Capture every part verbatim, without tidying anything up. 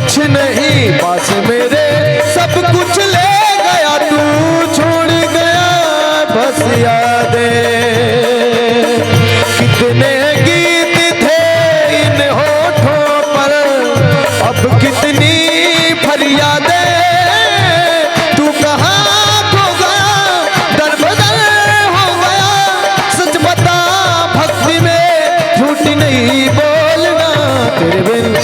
कुछ नहीं पास मेरे, सब कुछ ले गया तू, छोड़ गया बस यादें। कितने गीत थे इन होठों पर, अब कितनी फरियादें। तू कहाँ खो गया, दर बदर हो गया। सच बता भक्ति में, झूठ नहीं बोलना। तेरे बिन,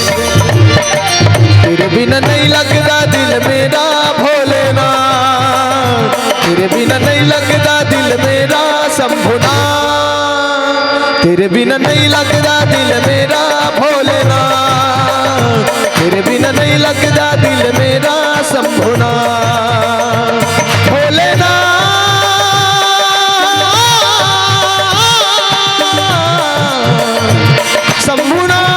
तेरे बिन नहीं लगदा दिल मेरा भोलेनाथ। तेरे बिन नहीं लगदा दिल मेरा शंभुनाथ। तेरे बिन नहीं लगदा दिल मेरा भोलेनाथ। तेरे बिन नहीं लगदा दिल मेरा शंभुनाथ। भोलेनाथ, शंभुनाथ,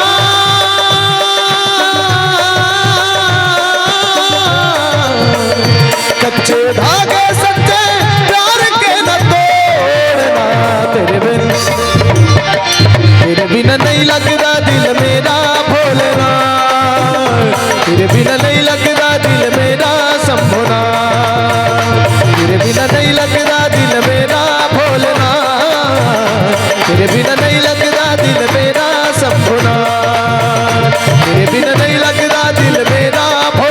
कच्चे धागे सच्चे प्यार के न तोड़ना। तेरे बिन, तेरे बिन नहीं लगदा दिल मेरा भोलेनाथ। तेरे बिन नहीं लगदा दिल मेरा शंभुनाथ। तेरे बिन नहीं लगदा दिल मेरा भोलेनाथ। तेरे बिन नहीं लगदा दिल मेरा शंभुनाथ। तेरे बिन नहीं लगदा दिल मेरा भो-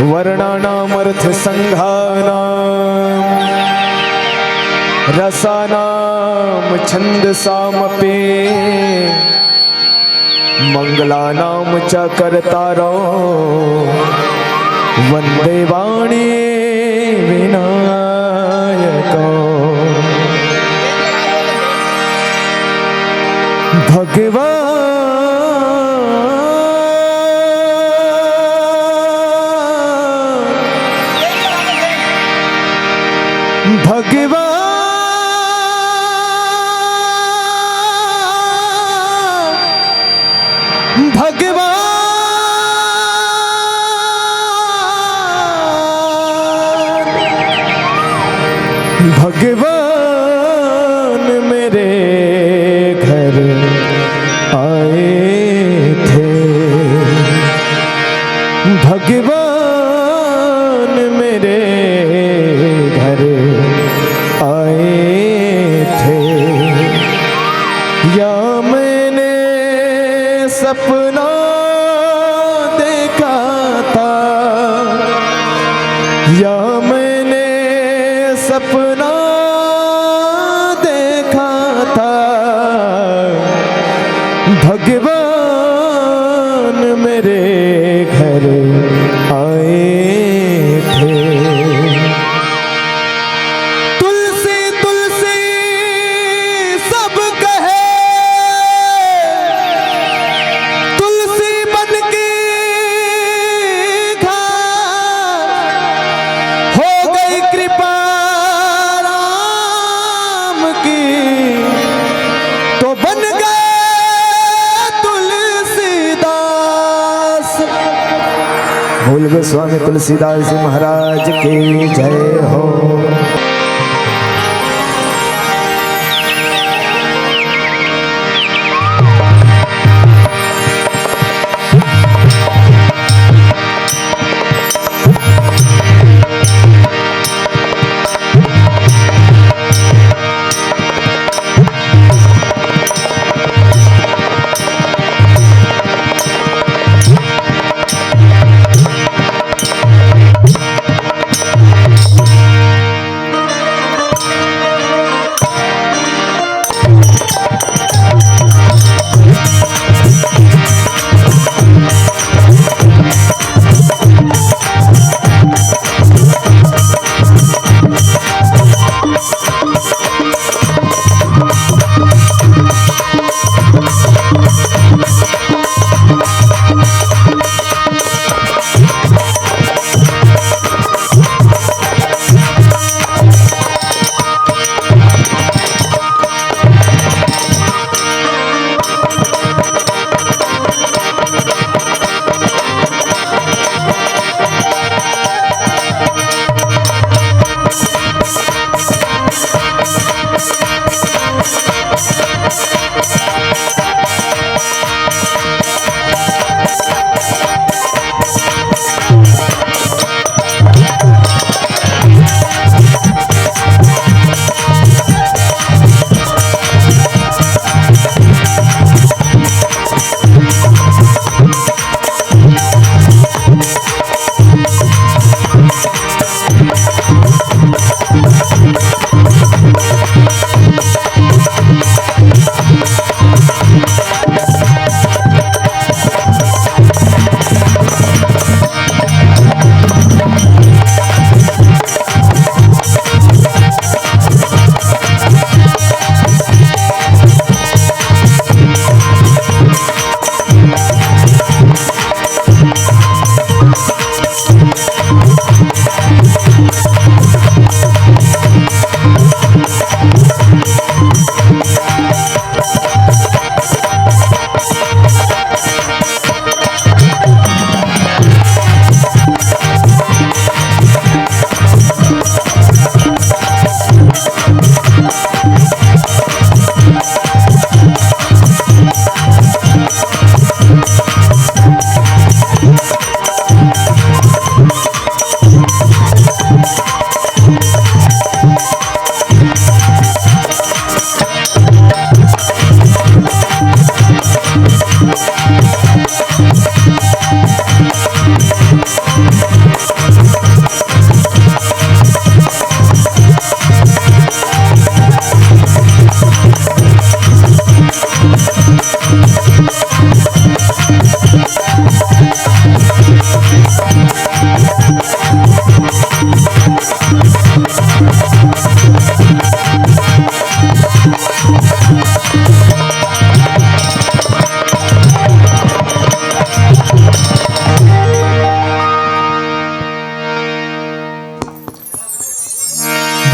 वर्णानामर्थसंघानां रसानां छंदसामपि मंगलानां च कर्तारौ वंदे वाणी विनायकौ। भगवान भगवान, भगवान, भगवान मेरे घर आए थे, भगवान मेरे घर आए थे, या मैंने सपना देखा था, या मैंने सपना देखा था, भगवान मेरे घर आए थे। तुलसी तुलसी सब कहे, तुलसी बन के हो गई कृपा राम की, तो बन गए तुलसीदास। बोल गोस्वामी तुलसीदास जी महाराज की जय हो।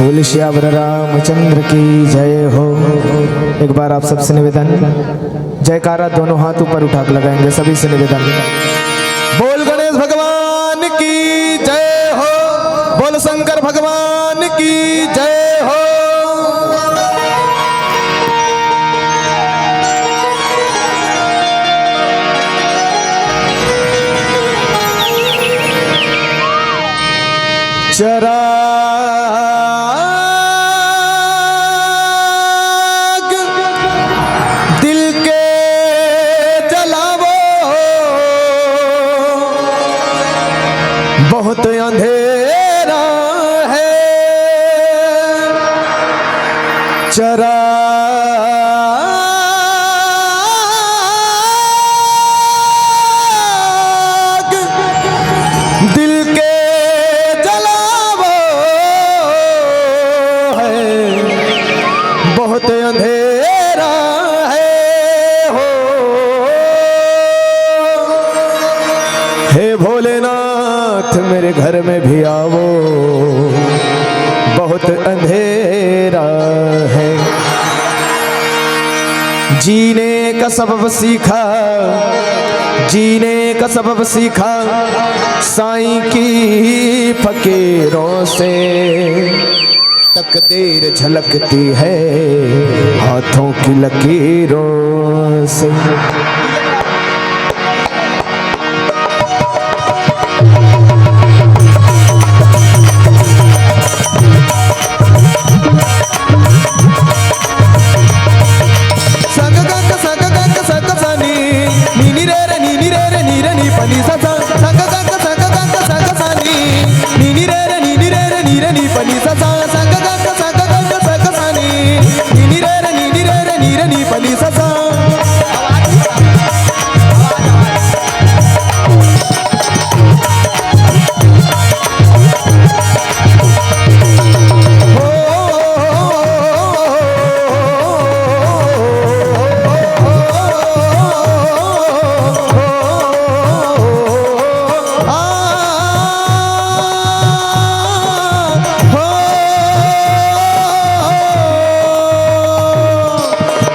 बोल सियावर रामचंद्र की जय हो। एक बार आप सबसे निवेदन, जयकारा दोनों हाथ ऊपर उठा के लगाएंगे, सभी से निवेदन। बोल गणेश भगवान की जय हो, बोल शंकर भगवान की जय हो। चराग दिल के जलावो, बहुत अंधेरा है। चराग दिल के जलावो है, बहुत अंधेरा है हो। हे भोलेनाथ, मेरे घर में भी आवो, बहुत अंधेरा है। जीने का सबब सीखा, जीने का सबब सीखा साईं की फकीरों से। तकदीर झलकती है हाथों की लकीरों से। संग गंग संग गंग संग सानी, नी नी रे रे नी नी रे रे नी रे नी पनी सा सा। संग गंग संग गंग संग सानी, नी नी रे रे नी नी रे रे नी रे नी पनी सा सा। संग गंग संग गंग संग सानी, नी नी रे रे नी नी रे रे नी रे नी पनी सा सा।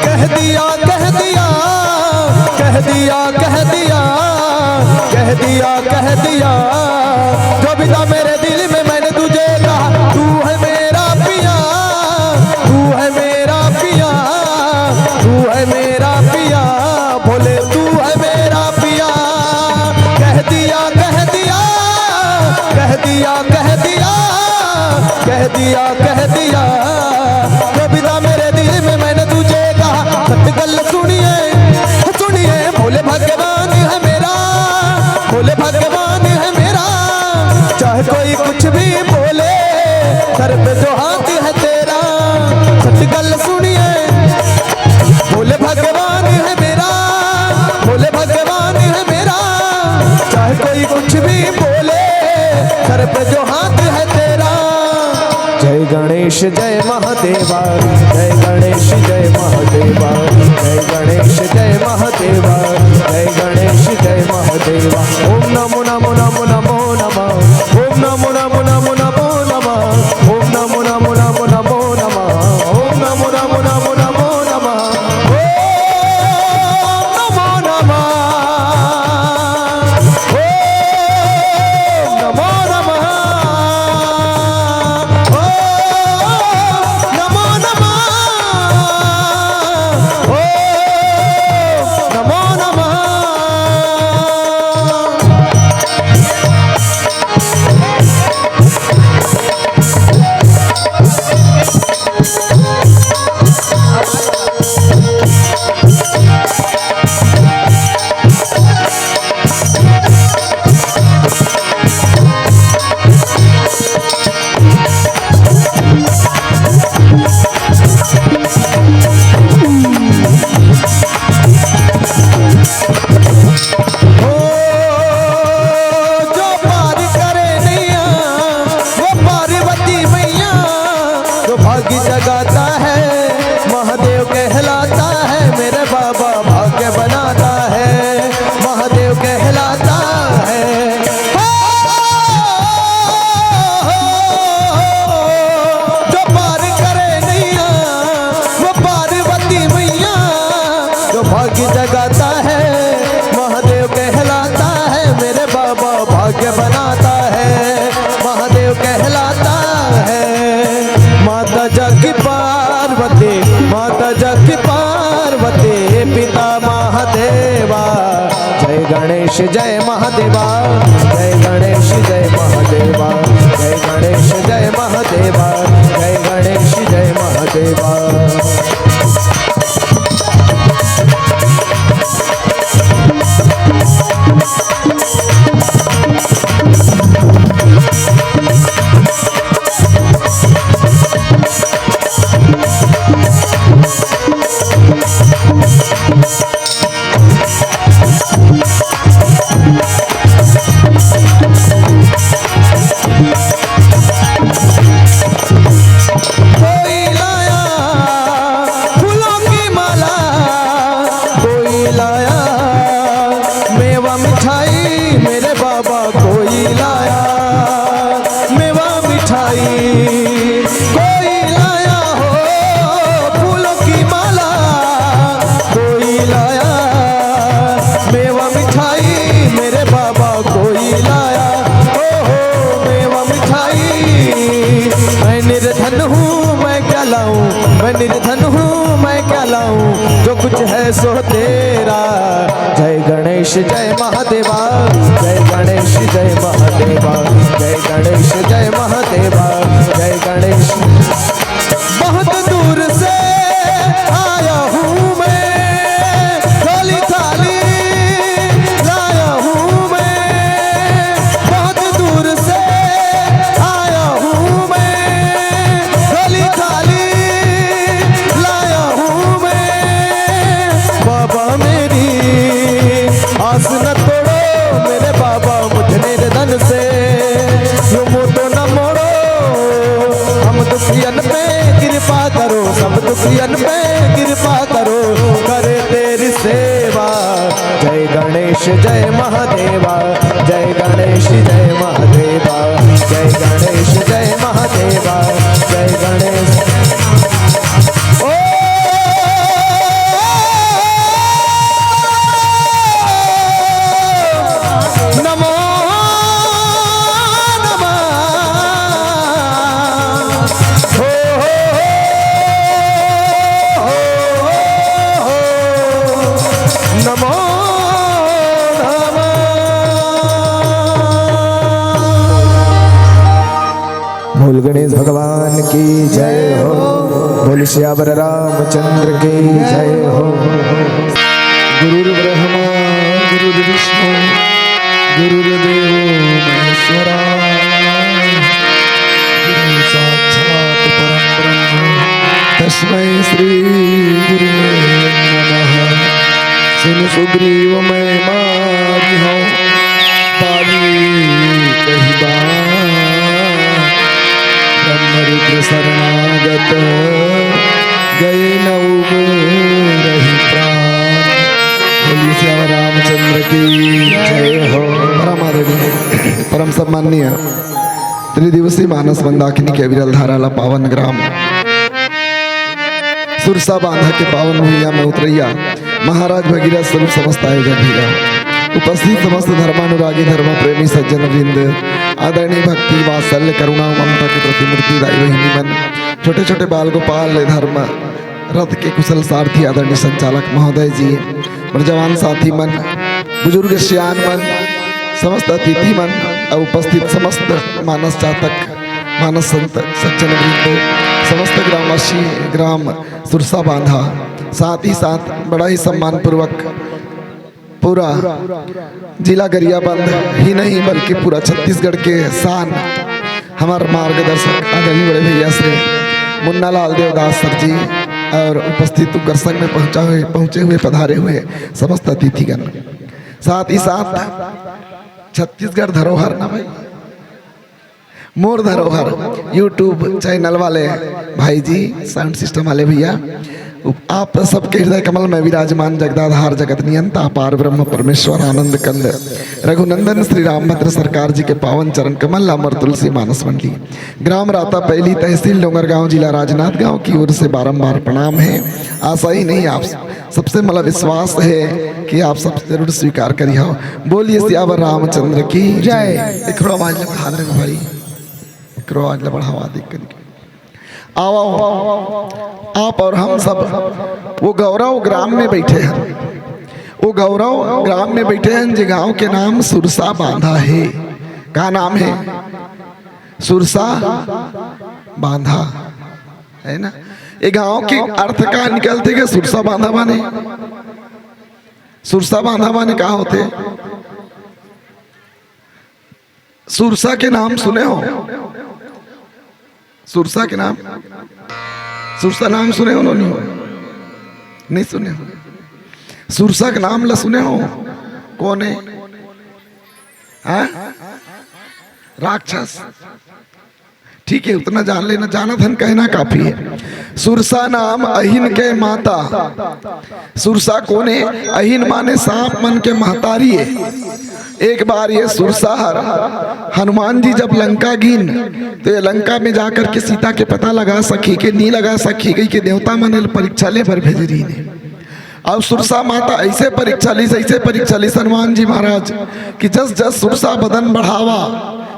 कह दिया, कह दिया, कह दिया, कह दिया, कह दिया, कह दिया। जो भी था मेरे दिल में, मैंने तुझे कहा, तू है मेरा पिया, तू है मेरा पिया, तू है मेरा पिया, भोले तू है मेरा पिया। कह दिया, कह दिया, कह दिया, कह दिया, कह दिया, कह दिया। जो भी था मेरे दिल में, मैंने तुझे कहा। सत गल सुनिए, सुनिए, भोले भगवान है मेरा, भोले भगवान है मेरा। चाहे कोई कुछ भी बोले, सर पे जो हाथ है तेरा। सत गल सुनिए, भोले भगवान है मेरा, भोले भगवान है मेरा। चाहे कोई कुछ भी बोले, सर पे जो हाथ है तेरा। जय गणेश जय महादेवा, जय गणेश जय महादेवा, जय गणेश जय महादेवा, जय गणेश जय महादेवा। ओम नमो नमो नमो नमो नमः। ओम नमो नमो नमो नमो नमः। ओम नमो नमो नमो नमो नमः। ओम नमो नमो नमो नमो नमः। ओम नमो नमः। ओम नमो नमः। ओम नमो नमः। ओम नमो नमः। गणेश जय महादेवा, जय गणेश जय महादेवा, जय गणेश जय महादेवा, जय गणेश जय महादेवा। कोई लाया फूलों की माला, कोई लाया मेवा मिठाई, मेरे बाबा कोई लाया मेवा मिठाई, कोई लाया हो फूलों की माला, कोई लाया मेवा मिठाई, मेरे बाबा कोई लाया, ओ हो मेवा मिठाई। मैं निर्धन हूँ, मैं क्या लाऊं, मैं निर्धन हूँ, मैं क्या लाऊं, जो कुछ है सो तेरा। जय गणेश जय महादेवा, जय गणेश जय महादेवा, जय गणेश जय महादेवा, जय गणेश। बहुत दूर से आया हूँ मैं, खाली थाली लाया हूँ मैं, बहुत दूर से आया हूँ मैं, खाली थाली लाया हूँ मैं। बाबा मेरी आस न तोड़ो, मेरे बाबा मुझ निर्धन से यूं मुंह तो न मोड़ो। हम दुखियन पे कृपा करो, सब दुखियन पे कृपा करो, करे तेरी सेवा। जय गणेश जय महादेवा, जय गणेश जय महादेवा, जय गणेश जय महादेवा, जय गणेश। ओ नमो नमः। हो, हो, हो, हो, हो, हो। नमो नमः। बोल गणेश भगवान की जय हो। बोल सियावर रामचंद्र की जय हो। गुरुर्ब्रह्मा गुरुर्विष्णु गुरुर्देवो महेश्वरा। गुरु साक्षात परम ब्रह्म तस्मै श्री गुरुवे नमः। सुन सुग्रीव मैं मारी हूँ बाली कही बात। ब्रह्म रुद्र शरणागत गए न उबरहि प्राण। बोलिए सियावर रामचंद्र की जय हो। परम आदरणीय, परम सम्माननीय त्रिदिवसीय मानस मंदाकिनी के अविरल धारा ला पावन ग्राम सुरसा बांधा के पावन भुइयां में उतरैया महाराज भगीरथ स्वरूप समस्त आयोजक भैया, उपस्थित समस्त धर्मानुरागी धर्म प्रेमी सज्जन वृंद, आदरणीय भक्ति वात्सल्य करुणा ममता के प्रतिमूर्ति दाई बहिनी मन, छोटे छोटे बाल गोपाल धर्म रथ के कुशल सारथी आदरणीय संचालक महोदय जी, मोर जवान साथी मन, बुजुर्ग सियान मन, समस्त अतिथि मन अउ उपस्थित समस्त मानस चातक, मानस संत सज्जन वृंद, समस्त ग्रामवासी, ग्राम सुरसा बांधा, साथ ही साथ बड़ा ही सम्मान पूर्वक पूरा जिला गरियाबंद ही नहीं बल्कि पूरा छत्तीसगढ़ के शान हमार मार्गदर्शक आदरणीय बड़े भैया श्री मुन्ना लाल देवदास सर जी और उपस्थित उग्र संघ में पहुंचा हुए, पहुंचे हुए, पधारे हुए समस्त अतिथिगण, साथ ही साथ छत्तीसगढ़ धरोहर ना भाई, मोर धरोहर YouTube चैनल वाले भाई जी, साउंड सिस्टम वाले भैया, आप सबके हृदय कमल में विराजमान जगदाधार जगत नियंता अपार ब्रह्म परमेश्वर आनंद कंद रघुनंदन श्री रामभद्र सरकार जी के पावन चरण कमल ला अमर तुलसी मानस मंडली, ग्राम राता पैली, तहसील डोंगरगांव, जिला राजनांदगांव की ओर से बारंबार प्रणाम है। आशा ही नहीं, आप सबसे मला विश्वास है कि आप सब जरूर स्वीकार करी हो। बोलिए सियावर रामचंद्र की जय। एक थोड़ा आवाज बढ़ा दे भाई, एक थोड़ा आवाज बढ़ावा दे करके। आओ, आओ, आप और हम सब वो गौरव ग्राम में बैठे हैं। तो गौरव ग्राम में बैठे हैं, जे गांव के नाम सुरसा बांधा है। का नाम है? सुरसा बांधा, है ना? ये गांव के अर्थ का निकलथे के सुरसा बांधा माने, सुरसा बांधा माने का होथे? सुरसा के नाम सुने हो? सुरसा के नाम, सुरसा नाम सुने हो? नहीं, नहीं सुने हो। सुरसा के नाम ला सुने हो? कौन है? हाँ? राक्षस। ठीक है, उतना जान लेना, जाना धन कहना काफी है। सुरसा नाम अहिन के माता। सुरसा कोने? अहिन माने सांप मन के महतारी है। एक बार ये सुरसा हर हनुमान जी जब लंका गिन, तो ये लंका में जाकर के सीता के पता लगा सकी के नहीं लगा सकी, कही के देवता मन ल परीक्षा ले बर भेज रही ने। अब सुरसा माता ऐसे परीक्षा लीस, ऐसे परीक्षा लीस हनुमान जी महाराज कि जस जस सुरसा बदन बढ़ावा,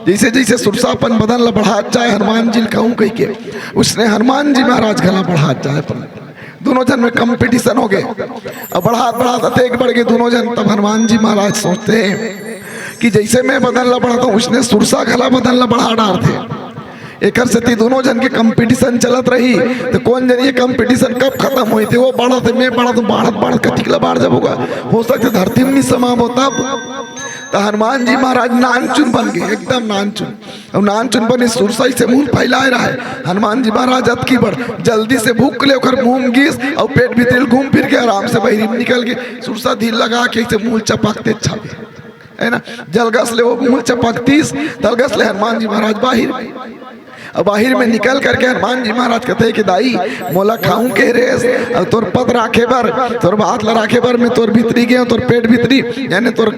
जैसे जैसे सुरसा अपन बदन ला बढ़ात जाए, हनुमान जी ल कहूँ कही के, उसने हनुमान जी महाराज घला बढ़ात जाए अपन। दोनों झन में कंपटीशन हो गए। अब बढ़ात बढ़ात अतेक बढ़ गए दोनों झन, तब हनुमान जी महाराज सोचते हैं कि जैसे मैं बदन ला बढ़ाता हूँ, उसने सुरसा घला बदन ला बढ़ा डारथे। एकर सेती दोनों झन के कंपटीशन चलत रही, तो कौन जन ये कंपटीशन कब खत्म होई थे, वो बढ़त, मैं बढ़त, बढ़त बढ़त कतिक ला बाढ़ जब होगा। हो सकथे धरती में नहीं समाबो तब। तो हनुमान जी महाराज नानचुन बन गए, एकदम नानचुन। अब नानचुन बने, सुरसा से मुंह फैलाए रहे। हनुमान जी महाराज अतकी बढ़ जल्दी से भूख ले ओकर मुंह में गिस और पेट भीतरी घूम फिर के आराम से बहिरी में निकल गए। सुरसा धीर लगा के ऐसे मुंह चपकते छापे, है ना? जलगस ले वो मुंह चपकतीस, तलगस ले हनुमान जी महाराज बाहिर। अब बाहिर में निकल करके हनुमान जी महाराज कहते हैं कि दाई, मोला खाऊं के रेस, अब तोर पत राखे बर, तोर भात ला राखे बर मैं तोर भीतरी गए, तोर पेट भीतरी, यानी तोर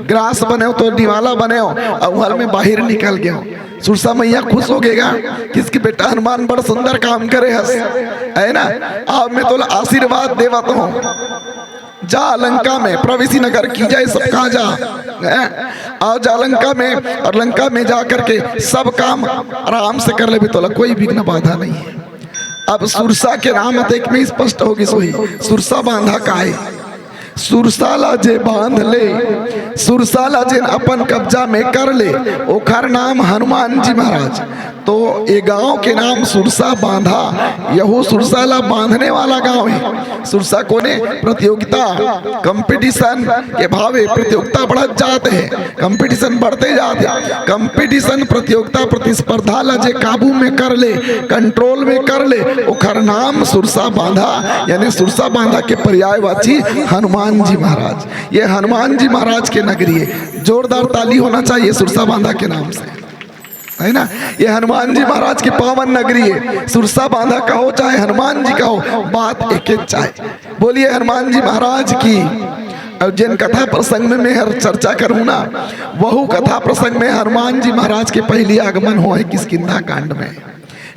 ग्रास बने हो, तोर निवाला बने हो, अब उहर में बाहिर निकल गए हो। सुरसा मैया खुश हो गएगा कि इसके बेटा हनुमान बड़ सुंदर काम करे हस, है ना? अब मैं तोला आशीर्वाद देवत हूँ, जा लंका में, प्रवेशी नगर की जय सब कहा जा, हैं? आओ जा लंका में, और लंका में जा करके सब काम आराम से कर लेबे, तोला कोई विघ्न बाधा नहीं है। अब सुरसा के नाम अतेक में स्पष्ट होगी सोई, सुरसा बांधा काय, सुरसा ला जे बांध ले, सुरसा ला जेन अपन कब्जा में कर ले, ओखर नाम हनुमान जी महाराज। तो ये गांव के नाम सुरसा बांधा, यहू सुरसा ला बांधने वाला गांव है। सुरसा कोने? प्रतियोगिता, कंपटीशन के भावे प्रतियोगिता बढ़त जात है, कंपटीशन बढ़ते जात है। कंपटीशन, प्रतियोगिता, प्रतिस्पर्धा ला जे काबू में कर ले, कंट्रोल में कर ले, ओखर नाम सुरसा बांधा, यानी सुरसा बांधा के पर्यायवाची हनुमान जी महाराज। ये हनुमान जी महाराज के नगरी है। जोरदार ताली होना चाहिए सुरसा बांधा के नाम से, है ना? ये हनुमान जी महाराज की पावन नगरी है। सुरसा बांधा कहो चाहे हनुमान जी कहो, बात एक एक चाहे। बोलिए हनुमान जी महाराज की। और जिन कथा प्रसंग में मैं हर चर्चा करूँ ना, वहू कथा प्रसंग में हनुमान जी महाराज के पहली आगमन हो है किष्किंधा कांड में।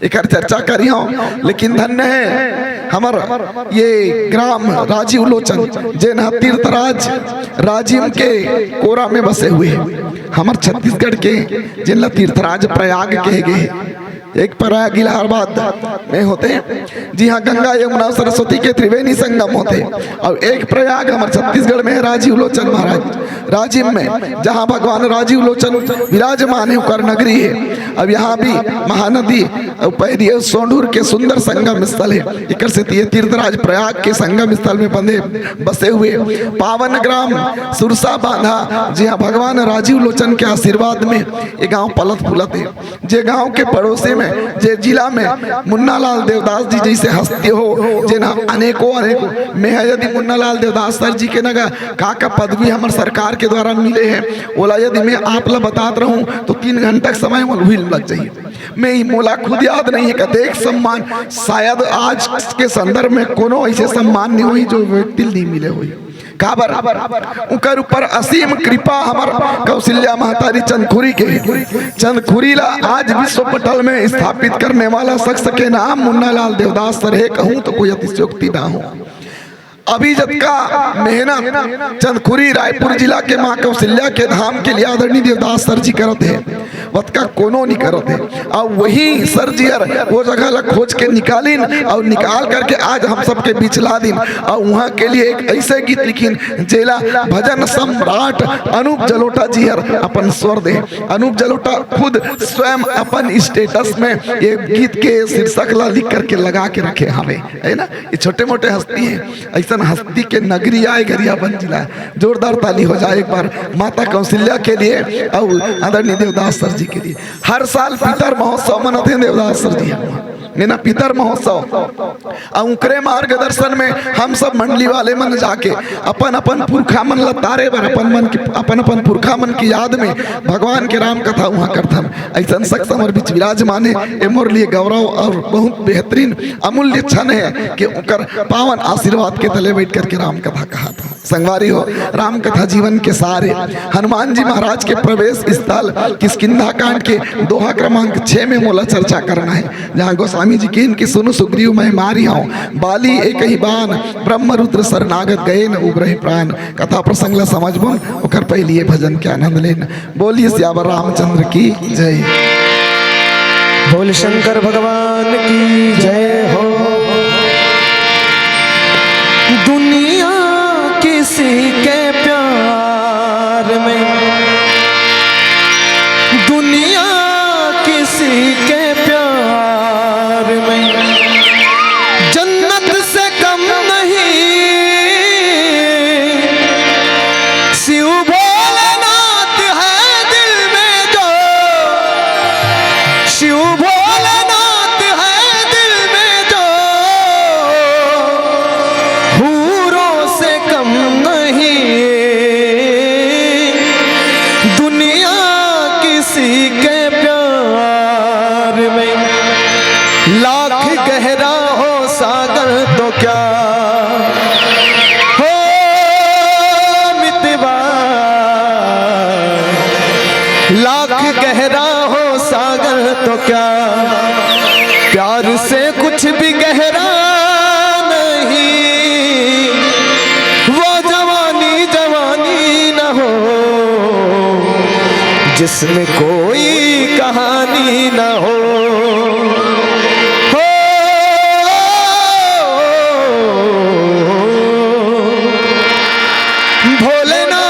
एकर चर्चा करी हूँ, लेकिन धन्य है हमर ये ग्राम राजीव लोचन, जेन ह तीर्थराज राजिम के कोरा में बसे हुए हैं। हमर छत्तीसगढ़ के, जेन ला तीर्थराज प्रयाग कहे गए हैं। एक प्रयाग इलाहाबाद में होथे, जिहाँ गंगा यमुना सरस्वती के त्रिवेणी संगम होथे, और एक प्रयाग हमर छत्तीसगढ़ में है राजीव लोचन महाराज राजिम में, जहाँ भगवान राजीव लोचन विराजमान है, ओकर नगरी है। अब यहाँ भी महानदी और पहरी और सोंढूर के सुंदर संगम स्थल है। एकर सेती ये तीर्थराज प्रयाग के संगम स्थल में बंधे बसे हुए पावन ग्राम सुरसा बांधा, जिहाँ भगवान राजीव लोचन के आशीर्वाद में ये गांव पलत फुलत है। जे गांव के पड़ोसी में, जे जिला में मुन्नालाल देवदास जी जैसे हस्ती हो, जेन ह अनेकों, अनेकों, मैं ह यदि मुन्नालाल देवदास सर जी के नगा का का पदवी हमर सरकार के द्वारा मिले है, ओला यदि मैं आप ला बतात रहूं तो तीन घंटा के समय मोला वही लग जाही। मैं, मोला खुद याद नहीं है कतेक सम्मान, शायद आज के संदर्भ में कोनो ऐसे सम्मान नहीं हुई जो व्यक्ति ल नहीं मिले हुई। काबर? उकर ऊपर असीम कृपा हमर कौशल्या महतारी चंदखुरी के। चंदखुरी ला आज विश्व पटल में स्थापित करने वाला शख्स के नाम मुन्नालाल देवदास सर है, कहूँ तो कोई अतिशयोक्ति ना हो। अभी जतका मेहनत चंदखुरी रायपुर जिला के माँ कौशल्या के धाम के लिए आदरणीय देवदास सर जी करत है, वतका कोनो नी करत हे। अउ वही सर जी हर वो जगह ला खोज के निकालिन अउ निकाल करके आज हम सबके बीच ला दिन। अउ उहाँ के लिए एक ऐसे गीत लिखिन जेला भजन सम्राट अनूप जलोटा जी हर अपन स्वर दे। अनूप जलोटा खुद स्वयं अपन status में ये गीत के शीर्षक ला लिख करके लगा के रखे हवे, है ना। ये छोटे मोटे हस्ती हे, ऐसन हस्ती के नगरी आए गरियाबंद जिला। जोरदार ताली हो जाए एक बार माता कौशल्या के लिए और आदरणीय देवदास सर जी के लिए। हर साल पितर महोत्सव मनथे देवदास सर जी, है ना, पितर महोत्सव। अउ उनकरे मार्गदर्शन में हम सब मंडली वाले मन जाके अपन अपन पुरखा मन ला तारे बर अपन मन के, अपन अपन पुरखा मन की याद में भगवान के राम कथा उहाँ करथन। ऐसन शख्स हमर बीच विराजमान हे, ए मोर लिए गौरव और बहुत बेहतरीन अमूल्य क्षण हे कि ओकर पावन आशीर्वाद के तले बैठ करके राम कथा कहा था। संगवारी हो, राम कथा जीवन के सार हे। हनुमान जी महाराज के प्रवेश स्थल किष्किंधा कांड के दोहा क्रमांक छह में मोला चर्चा करना हे, जहाँ गोस्वामी जी किहिन कि सुनु सुग्रीव मैं मारिहौं बाली एकहि बान, ब्रह्म रुद्र शरणागत गए न उबरहि प्राण। कथा प्रसंग ला समझबोन, ओकर पहली ये भजन के आनंद लेन। बोलिए सियावर रामचंद्र की जय। बोल शंकर भगवान की जय हो। दुनिया किसी के प्यार में, दुनिया किसी के प्यार में जन्नत से कम नहीं। शिव भोलेनाथ है दिल में जो, शिव भोलेनाथ है दिल में जो, हूरों से कम नहीं। दुनिया किसी के प्यार में लाख गहरा हो सागर तो क्या हो मितवा, लाख गहरा हो सागर तो क्या, प्यार से कुछ भी गहरा नहीं। वो जवानी जवानी न हो जिसमें कोई कहानी न हो। हो भोलेनाथ,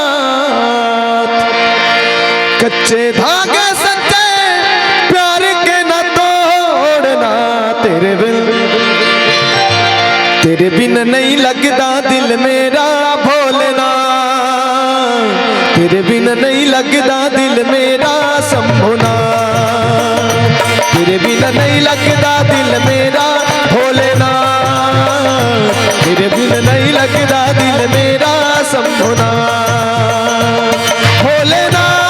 शंभुनाथ, कच्चे धागे सच्चे प्यार के न तोड़ना। तेरे बिन, तेरे बिन नहीं लगदा दिल मेरा भोलेनाथ, तेरे बिन नहीं लगदा दिल मेरा शंभुनाथ, तेरे बिन नहीं लगदा दिल मेरा भोलेनाथ, तेरे बिन नहीं लगदा दिल मेरा शंभुनाथ, भोलेनाथ,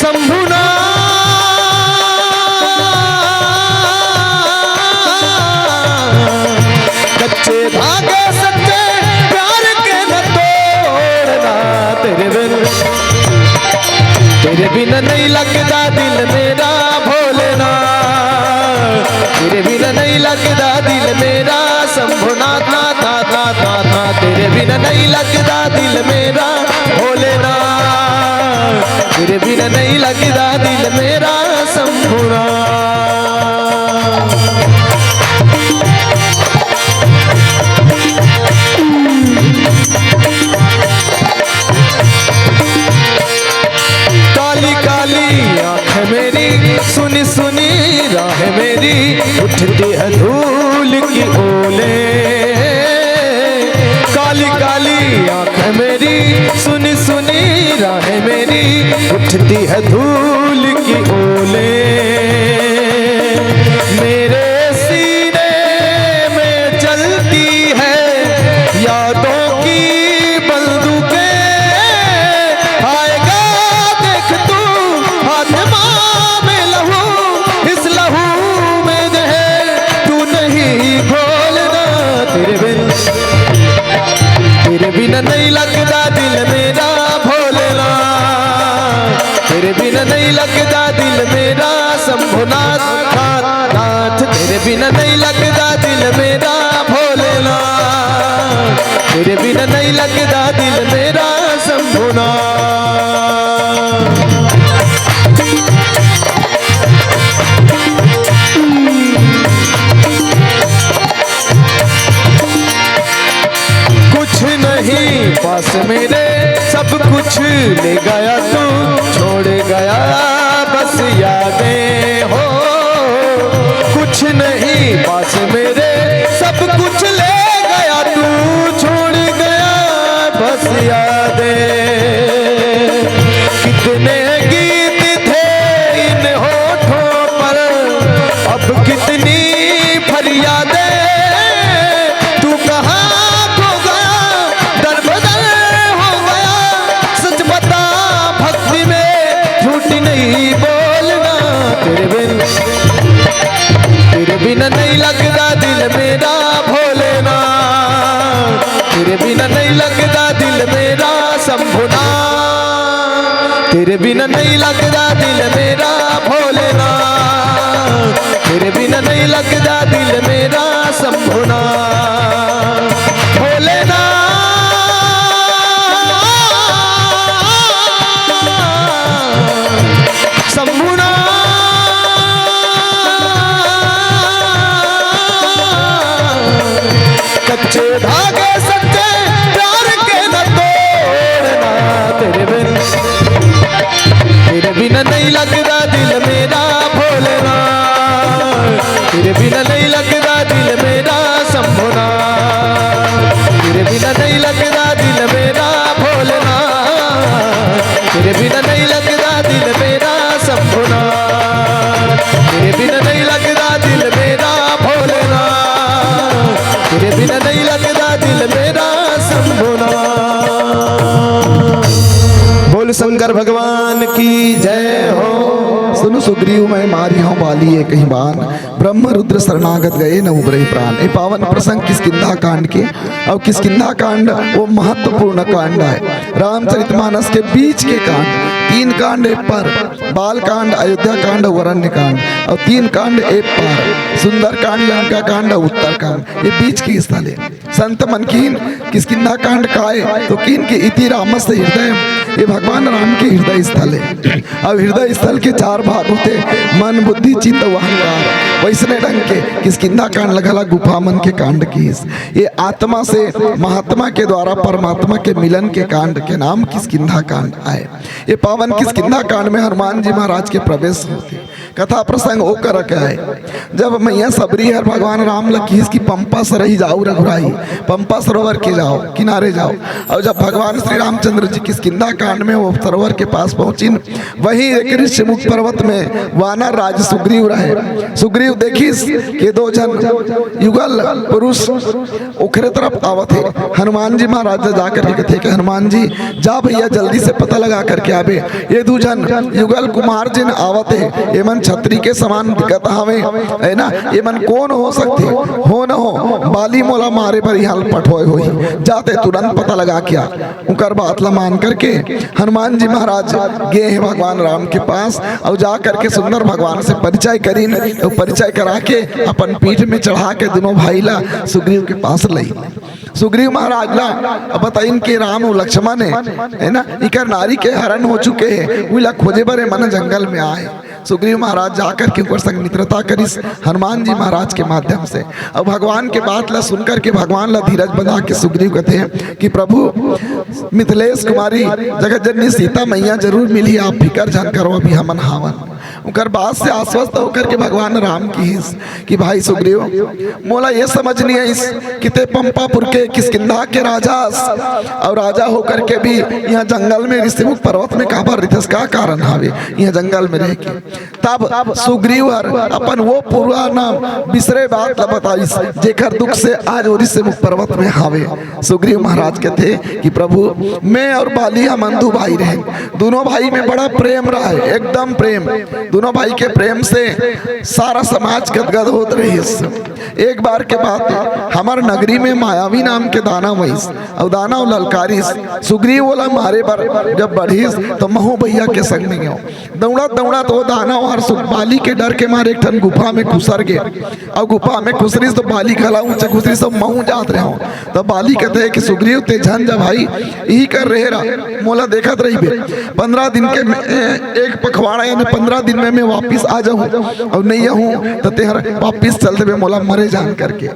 शंभुनाथ। कच्चे धागे सच्चे प्यार के न तोड़ना। तेरे बिन, तेरे बिन नहीं लगदा दिल मेरा भोलेनाथ, तेरे बिन नहीं लगदा दिल मेरा शंभुनाथ, नाथ, नाथ, नाथ, नाथ, नाथ। तेरे बिन नहीं लगदा दिल मेरा भोलेनाथ, तेरे बिन नहीं लगदा दिल मेरा शंभुनाथ। काली काली आंख मेरी, सुनी सुनी राह मेरी, उठती है धूल की ओले। काली काली आंख मेरी, सुनी सुनी राह मेरी, उठती है धूल की ओले। मेरे सीने में जलती है यादों की बंदूकें। आएगा देख तू आसमां में लहू, इस लहू में जहर तू नहीं घोलना। तेरे बिन, तेरे बिन नहीं लगदा दिल मेरा भोलेनाथ, नहीं लगता दिल मेरा शंभुनाथ, नाथ, नाथ, तेरे बिना नहीं लगता दिल मेरा भोलेनाथ, तेरे बिना नहीं लगता दिल मेरा शंभुनाथ। कुछ नहीं पास मेरे, सब कुछ ले गया तू, छोड़ गया बस यादें हो। कुछ नहीं पास मेरे, सब कुछ ले गया तू, छोड़ गया बस यादें। कितने गीत थे इन होठों पर, अब कितनी फरियादें। तू कहाँ खो गया, दर बदर हो गया। सच बता, भक्ति में झूठ नहीं बोलना। तेरे बिन, तेरे बिन नहीं लगता दिल मेरा भोलेनाथ, तेरे बिन नहीं लगता दिल मेरा शंभुनाथ, तेरे बिन नहीं लगता दिल मेरा भोलेनाथ, तेरे बिन नहीं लगता दिल मेरा शंभुनाथ, भोलेनाथ, शंभुनाथ। कच्चे धागे सच्चे प्यार के न तोड़ना। तेरे बिन, तेरे बिन नहीं लगता दिल मेरा भोलेनाथ, तेरे बिन नहीं लगता दिल मेरा शंभुनाथ, तेरे बिन नहीं लगता दिल मेरा भोलेनाथ, तेरे बिन नहीं लगता दिल मेरा शंभुनाथ, तेरे बिन नहीं लगता दिल मेरा भोलेनाथ, तेरे बिन नहीं लगता दिल मेरा शंभुनाथ। बोल शंकर भगवान की जय हो। सुन सुग्रीव मैं मारिहौं बाली एकहि बान, ब्रह्म रुद्र शरणागत गए न उबरे प्राण। ये पावन प्रसंग किष्किंधा कांड के, और किष्किंधा कांड वो महत्वपूर्ण कांड है रामचरितमानस के बीच के कांड। तीन कांड एक पर, बाल कांड, अयोध्या कांड, अरण्य कांड, और तीन कांड एक पर, सुंदर कांड, लंका कांड और उत्तर कांड, ये बीच के स्थल है। संत मन किहिन किष्किंधा कांड काय, तो किहिन के इति रामस्य हृदय, ये भगवान राम के हृदय स्थल है। अब हृदय स्थल के चार भाग होथे, मन, बुद्धि, चित्त, अहंकार। वैसने ढंग के किष्किंधा कांड ल घला गुफा मन के कांड किहिस। ये आत्मा से महात्मा के द्वारा परमात्मा के मिलन के कांड के नाम किष्किंधा कांड आय। ये पावन किष्किंधा कांड में हनुमान जी महाराज के प्रवेश होथे। कथा प्रसंग ओ करके आय, जब मैया सबरी हर भगवान राम ल किहिस कि पंपा सरही जाऊ रघुराई, पंपा सरोवर के जाओ, किनारे जाओ। और जब भगवान श्री रामचंद्र जी किष्किंधा कांड में वो सरोवर के पास पहुंचिन, वहीं एक ऋषिमुख पर्वत में वानर राज सुग्रीव रहे। सुग्रीव देखिस कि दो झन युगल पुरुष ओकरे तरफ आवत हे। हनुमान जी महाराज जा करके कथे कि हनुमान जी, जा भैया, जल्दी से पता लगा करके आबे, ये दू झन युगल कुमार जिन आवत हे, ये मन छत्री के समान दिखत हवे, है ना? ये मन कोन हो सकथे? हो न हो, बाली मोला मारे बर इहाँ ल पठोए होही। जाते तुरंत पता लगा के आ। उकर बात ला मान करके हनुमान जी महाराज गे हे भगवान राम के पास, और जा करके सुंदर भगवान से परिचय करिन, तो परिचय करा के अपन पीठ में चढ़ा के दोनों भाई ला सुग्रीव के पास लई। सुग्रीव महाराज ला अब बताइन के राम अउ लक्ष्मण हे, है ना, इकर नारी के हरण हो चुके हे, उला खोजे बर ए मन जंगल में आए। सुग्रीव महाराज जाकर के उकर संग मित्रता करिस हनुमान जी महाराज के माध्यम से। अब भगवान के बात ला सुन करके भगवान ला धीरज बंधा के सुग्रीव कथे कि प्रभु, मिथिलेश कुमारी जगत जननी सीता मैया जरूर मिली, आप फिकर झन करो, अभी हमन हावन। उकर बात से आश्वस्त होकर के भगवान राम किहिस कि भाई सुग्रीव, मोला ये समझ नहीं आइस कि ते पंपापुर के किष्किंधा के राजा अस, और राजा होकर के भी यहाँ जंगल में ऋषिमुख पर्वत में काबर रिथस, का कारण हावे यहाँ जंगल में रह के। तब सुग्रीव हर अपन वो पुराना बिसरे बात ला बताइस, जेकर दुख से आज वो ऋषिमुख पर्वत में हावे। सुग्रीव महाराज कथे कि प्रभु, मैं और बाली हमन दू भाई रहेन, दोनों भाई में बड़ा प्रेम रहा है, एकदम प्रेम। दोनों भाई के प्रेम से सारा समाज गदगद होत रहिस। एक बार के बात, हमर नगरी में मायावी नाम के दानव आइस, अउ दानव ललकारिस, सुग्रीव ओला मारे बर जब बढ़िस, तो महू भैया के संग में गयो। दौड़त दौड़त वो दानव हर सु-, बाली के डर के मारे एक ठन गुफा में खुसर गे, अउ गुफा में खुसरिस तो बाली घला ऊंचे खुसरिस, तो महू जात रहो। तो बाली कहते हैं कि सुग्रीव, ते झन जा भाई, यही कर रहे रहा, मोला देखत रहिबे। पंद्रह दिन के में, एक पखवाड़ा यानी पंद्रह दिन में मैं वापिस आ जाऊं, अउ नहीं आऊं तो तेहर वापिस चल देबे मोला मरे जान करके।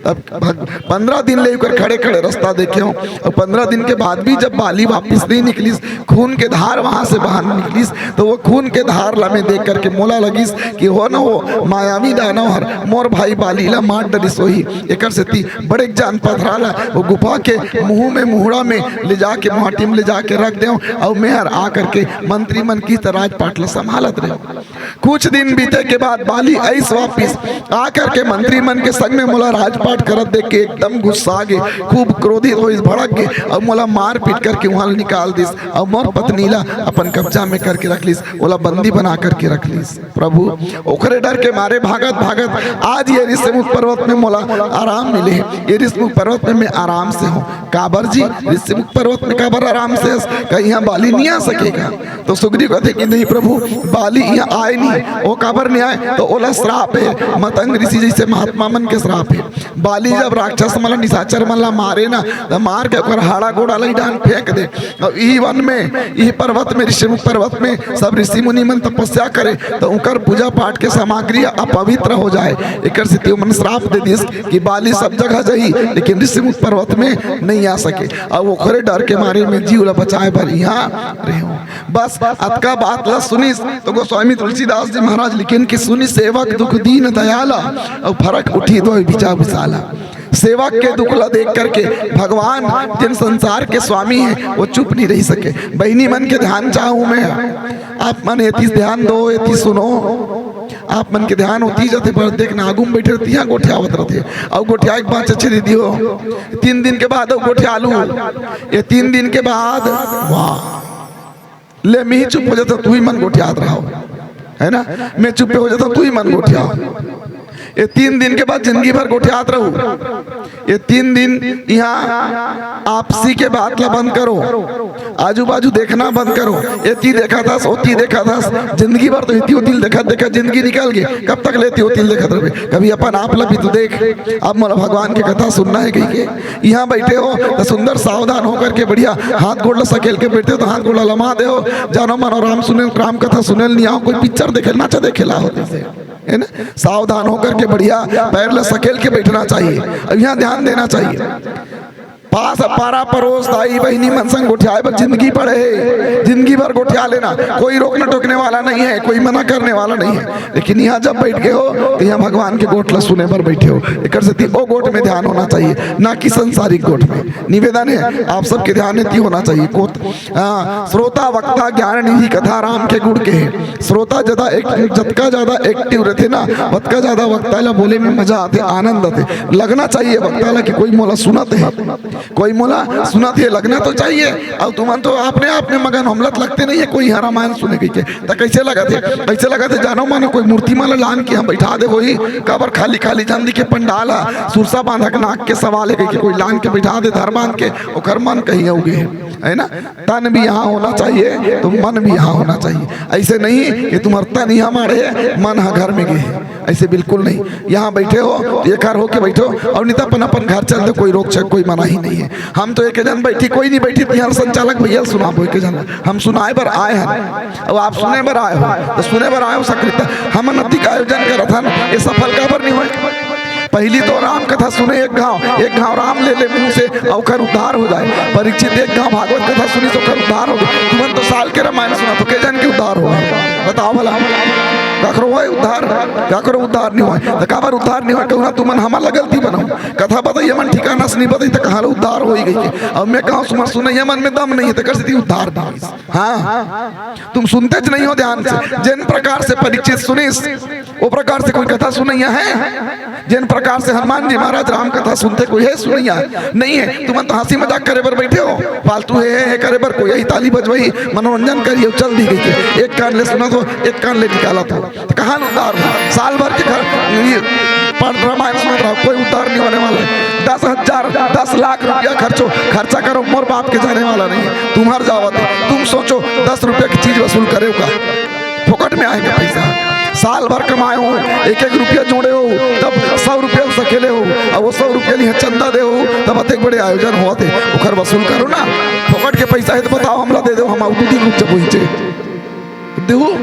तब भग-, पंद्रह दिन ले ओकर खड़े खड़े रास्ता देखे हो, अउ पंद्रह दिन के बाद भी जब बाली वापिस नहीं निकलिस, खून के धार वहां से बाहर निकलिस, तो वो खून के धार ला मैं देख करके मोला लगिस कि हो न हो मायावी दानव हर मोर भाई बाली ला मार डरिस होही। एकर सेती बड़े जान पथरा ला वो गुफा के मुंह में, मुहड़ा में ले जाके, माटी में ले जाके रख देव, अउ मैं हर आ करके मंत्री मन की तरह राजपाट ला संभालत रहे। कुछ दिन बीते के बाद बाली आइस वापिस, आ करके मंत्री मन के संग में मोला राजपाट करत देख के एकदम गुस्सा गे, खूब क्रोधित होइस, भड़क गे, अउ मोला मार पीट करके वहां ले निकाल दिस, अउ मोर पत्नी ला अपन कब्जा में करके रख लिस, ओला बंदी बना करके रख लिस। प्रभु, ओकरे डर के मारे भागत भागत आज ये ऋषिमुख पर्वत में मोला आराम मिले हे। ये ऋषिमुख पर्वत में मैं आराम से हूँ। काबर जी, ऋषिमुख पर्वत में काबर आराम से हस? कहीं यहाँ बाली नहीं आ सकेगा? तो सुग्रीव कहते कि नहीं प्रभु, बाली यहाँ आए नहीं। वो काबर नहीं आए? तो ओला श्राप है, मतंग ऋषि जैसे महात्मा मन के श्राप है। बाली जब राक्षस मन ला, निशाचर मन ला मारे ना, तो मार के ओकर हाड़ा गोड़ा ला ही डाहन फेंक दे। अउ इही वन में, इही पर्वत में, ऋषिमुख पर्वत में सब ऋषि मुनि मन तपस्या करे, तो उनकर पूजा पाठ के सामग्री अपवित्र हो जाए। एकर सेती ओमन श्राप दे दिस कि बाली सब जगह जाही, लेकिन ऋषिमुख पर्वत में नहीं आ सके। अउ ओकरे डर के मारे में जीव ला बचाए बर इहाँ रहे हो। बस अतका बात ला सुनिस तो गोस्वामी तुलसीदास जी महाराज लिखिन कि सुनि सेवक दुख दीन दयाला, अउ फरक उठी दोय बिचा विशाला। सेवक के दुख ला देख करके भगवान जिन संसार के स्वामी हैं, वो चुप नहीं रह सके। बहिनी मन के ध्यान चाहूं मैं, आप मन एती ध्यान दो, एती सुनो। आप मन के ध्यान होती जाते, पर देखना आगू में बैठे रहते, यहाँ गोठियावत रहते, अउ गोठिया के पाँच अच्छे दे दियो, तीन दिन के बाद अउ गोठिया लू, ये तीन दिन के बाद वाह, ले मैं ही चुप हो जाता, तू ही मन गोठियात रहो, है ना? मैं चुप्पे हो जाता, तू ही मन गोठियाओ। ये तीन दिन के बाद जिंदगी भर गोठियात रहू। ये तीन दिन यहाँ आपसी के बात ला बंद करो, आजू बाजू देखना बंद करो। ये ती देखा था, वो ती देखा था, जिंदगी भर तो इती उती ल देखत देखत जिंदगी निकल गई। कब तक ले ती उती ल देखत रहे? कभी अपन आप ला भी तो देख। अब मोला भगवान के कथा सुनना है कहिके यहाँ बैठे हो तो सुंदर सावधान होकर के बढ़िया हाथ गोड़ ला सकेल के बैठे हो तो हाथ गोड़ ला लमा दे हो। जानो मानो राम सुने, राम कथा सुने ल नहीं आओ, कोई पिक्चर देखे, नाचा देखे ला हो जैसे, है ना? सावधान होकर के बढ़िया पैर ला सकेल के बैठना चाहिए। अब यहाँ ध्यान देना चाहिए। पास पारा परोस दाई बहिनी मन संग गोठियाए बर जिंदगी पड़े हे, जिंदगी भर गोठिया लेना, कोई रोकने टोकने वाला नहीं है, कोई मना करने वाला नहीं है। लेकिन यहाँ जब बैठ गए हो तो यहाँ भगवान के गोठ ला सुने बर बैठे हो, एकर सेती ओ गोठ में ध्यान होना चाहिए, ना कि संसारिक गोठ में। निवेदन है आप सबके ध्यान एती होना चाहिए। कोत-, हाँ, श्रोता वक्ता ज्ञान निधि कथा राम के गुण के है। श्रोता ज्यादा एक, जतका ज्यादा एक्टिव रहते ना, ओतका ज्यादा वक्ता ला बोले में मजा आते, आनंद आते। लगना चाहिए वक्ता ला कि कोई मोला सुनत है, कोई मोला सुनत है, लगना तो चाहिए। अब तुमन तो अपने आप में मगन, हमला त लगते नहीं है कोई यहाँ रामायण सुने कहिके। त कैसे लगत है? कैसे लगत है? जानो मानो कोई मूर्ति मन ला लान के यहाँ बैठा दे होही, काबर खाली खाली चांदी के पंडाल हा, सुरसा बांधक नाक के सवाल है कहिके कोई लान के बैठा दे धर बांध के, ओकर मन कहीं हो गए है, है ना? तन भी यहाँ होना चाहिए तो मन भी यहाँ होना चाहिए। ऐसे नहीं कि तुम्हारा तन यहाँ मारे है, मन हा घर में गए है, ऐसे बिल्कुल नहीं। यहाँ बैठे हो तो एकर होके बैठो, अउ नहीं तो अपन अपन घर चल दो, कोई रोक छक, कोई मनाही नहीं है। हम तो एक जन बैठी, कोई नहीं बैठी, तिहार संचालक भैया ल सुनाबो एक जन, हम सुनाए बर आए हैं। अब आप सुने बर आए हो तो सुने बर आए हो, सकृत हमन अतिक आयोजन करत हन, ये सफल काबर नहीं होए? पहली तो राम कथा सुने एक घाव, एक घाव राम ले ले मुंह से, ओकर उद्धार हो जाए। परीक्षित एक घाव भागवत कथा सुनिस, ओकर उद्धार हो गए। तुमन तो साल के रामायण सुना तो के जन के उद्धार हो? बताओ भला। काकरो होय उद्धार? काकरो उद्धार नहीं होय। त काबर उद्धार नहीं होय? कहूँ ना तुमन हमर ला गलती बनाओ, कथा बताइए मन ठिकाना से नहीं बताई, त कहाँ ले उद्धार होई गई के? अब मैं कहूँ, सुमन सुनइया मन में दम नहीं है, त कर सकती उद्धार नहीं होई। हाँ, तुम सुनते च नहीं हो ध्यान से। जिन प्रकार से परीक्षित सुनिस, वो प्रकार से कोई कथा सुनइया है? जिन प्रकार से हनुमान जी महाराज राम कथा सुनते, कोई है सुनइया? नहीं है। तुमन तो हंसी मजाक करे बर बैठे हो, फालतू हे, हे, हे करे बर, कोई यही ताली बजवई, मनोरंजन करिए, चल दी गई के। एक कान ले सुनत हो, एक कान ले निकालत हो, त कहाँ उद्धार हो? साल भर के घर ये पढ़, रामायण सुनत रहो, कोई उद्धार नहीं होने वाला है। दस हजार, दस लाख रुपया खर्चो, खर्चा करो, मोर बाप के जाने वाला नहीं है, तुम्हार जावत है। तुम सोचो, दस रुपया की चीज वसूल करे का? फोकट में आए के पैसा। साल भर कमाए हो, एक एक रुपया जोड़े हो, तब सौ रुपया सकेले हो, अब वो सौ रुपया लिए चंदा दे हो, तब अतेक बड़े आयोजन होत हे, ओकर वसूल करो ना। फोकट के पैसा है त बताओ, हमला दे दो, हम आऊ दू दिन रुक जबो इचे। देहू?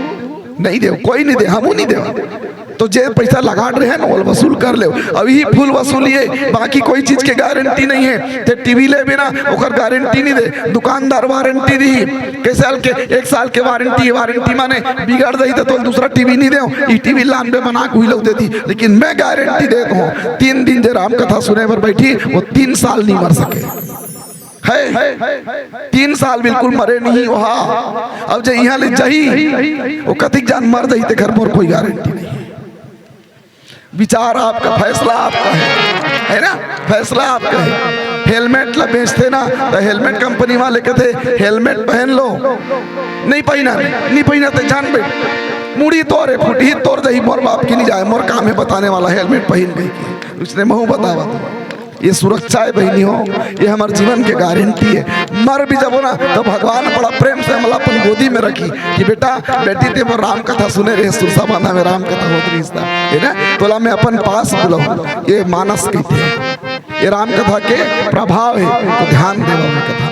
नहीं देव, कोई नहीं दे, हमू नहीं देवा। तो जे पैसा लगाट रहे ना, वो वसूल कर ले। अब यही फुल वसूली है, बाकी कोई चीज के गारंटी नहीं है। ते टीवी लेबे ना, ओकर गारंटी नहीं दे, दुकानदार वारंटी दी। कैसे साल के? एक साल के वारंटी। वारंटी माने बिगड़ जाही त तोल दूसरा टीवी नहीं देव, ई टीवी लानबे बना के हुई लोग दे दी। लेकिन मैं गारंटी देत हूँ, तीन दिन जे राम कथा सुने बर बैठी, वो तीन साल नहीं मर सके। है, तीन साल बिल्कुल मरे नहीं वहा। अब जे यहाँ ले जाही, वो कतिक जान मर जाही, ते घर मोर कोई गारंटी नहीं है। विचार आपका, फैसला आपका है, है ना? फैसला आपका है। हेलमेट ला बेचते ना, तो हेलमेट कंपनी वाले कहते, "हेलमेट पहन लो।" नहीं पहना, नहीं पहना ते जान बैठ। मुड़ी तोरे फुटही तोर दही, मोर बाप की नहीं जाए, मोर काम है बताने वाला, हेलमेट पहन गई की। उसने महू बतावा। ये सुरक्षा है बहिनी हो, ये हमर जीवन के गारंटी है। मर भी जबो ना, तो भगवान बड़ा प्रेम से हमला अपन गोदी में रखी कि बेटा, बेटी ते मोर राम कथा सुने रहे, सुरसा बांधा में राम कथा होत रहिस ना, है ना? तोला मैं अपन पास बुलाऊं, ये मानस कहते हैं। ये राम कथा के प्रभाव है, तो ध्यान देवा में कथा।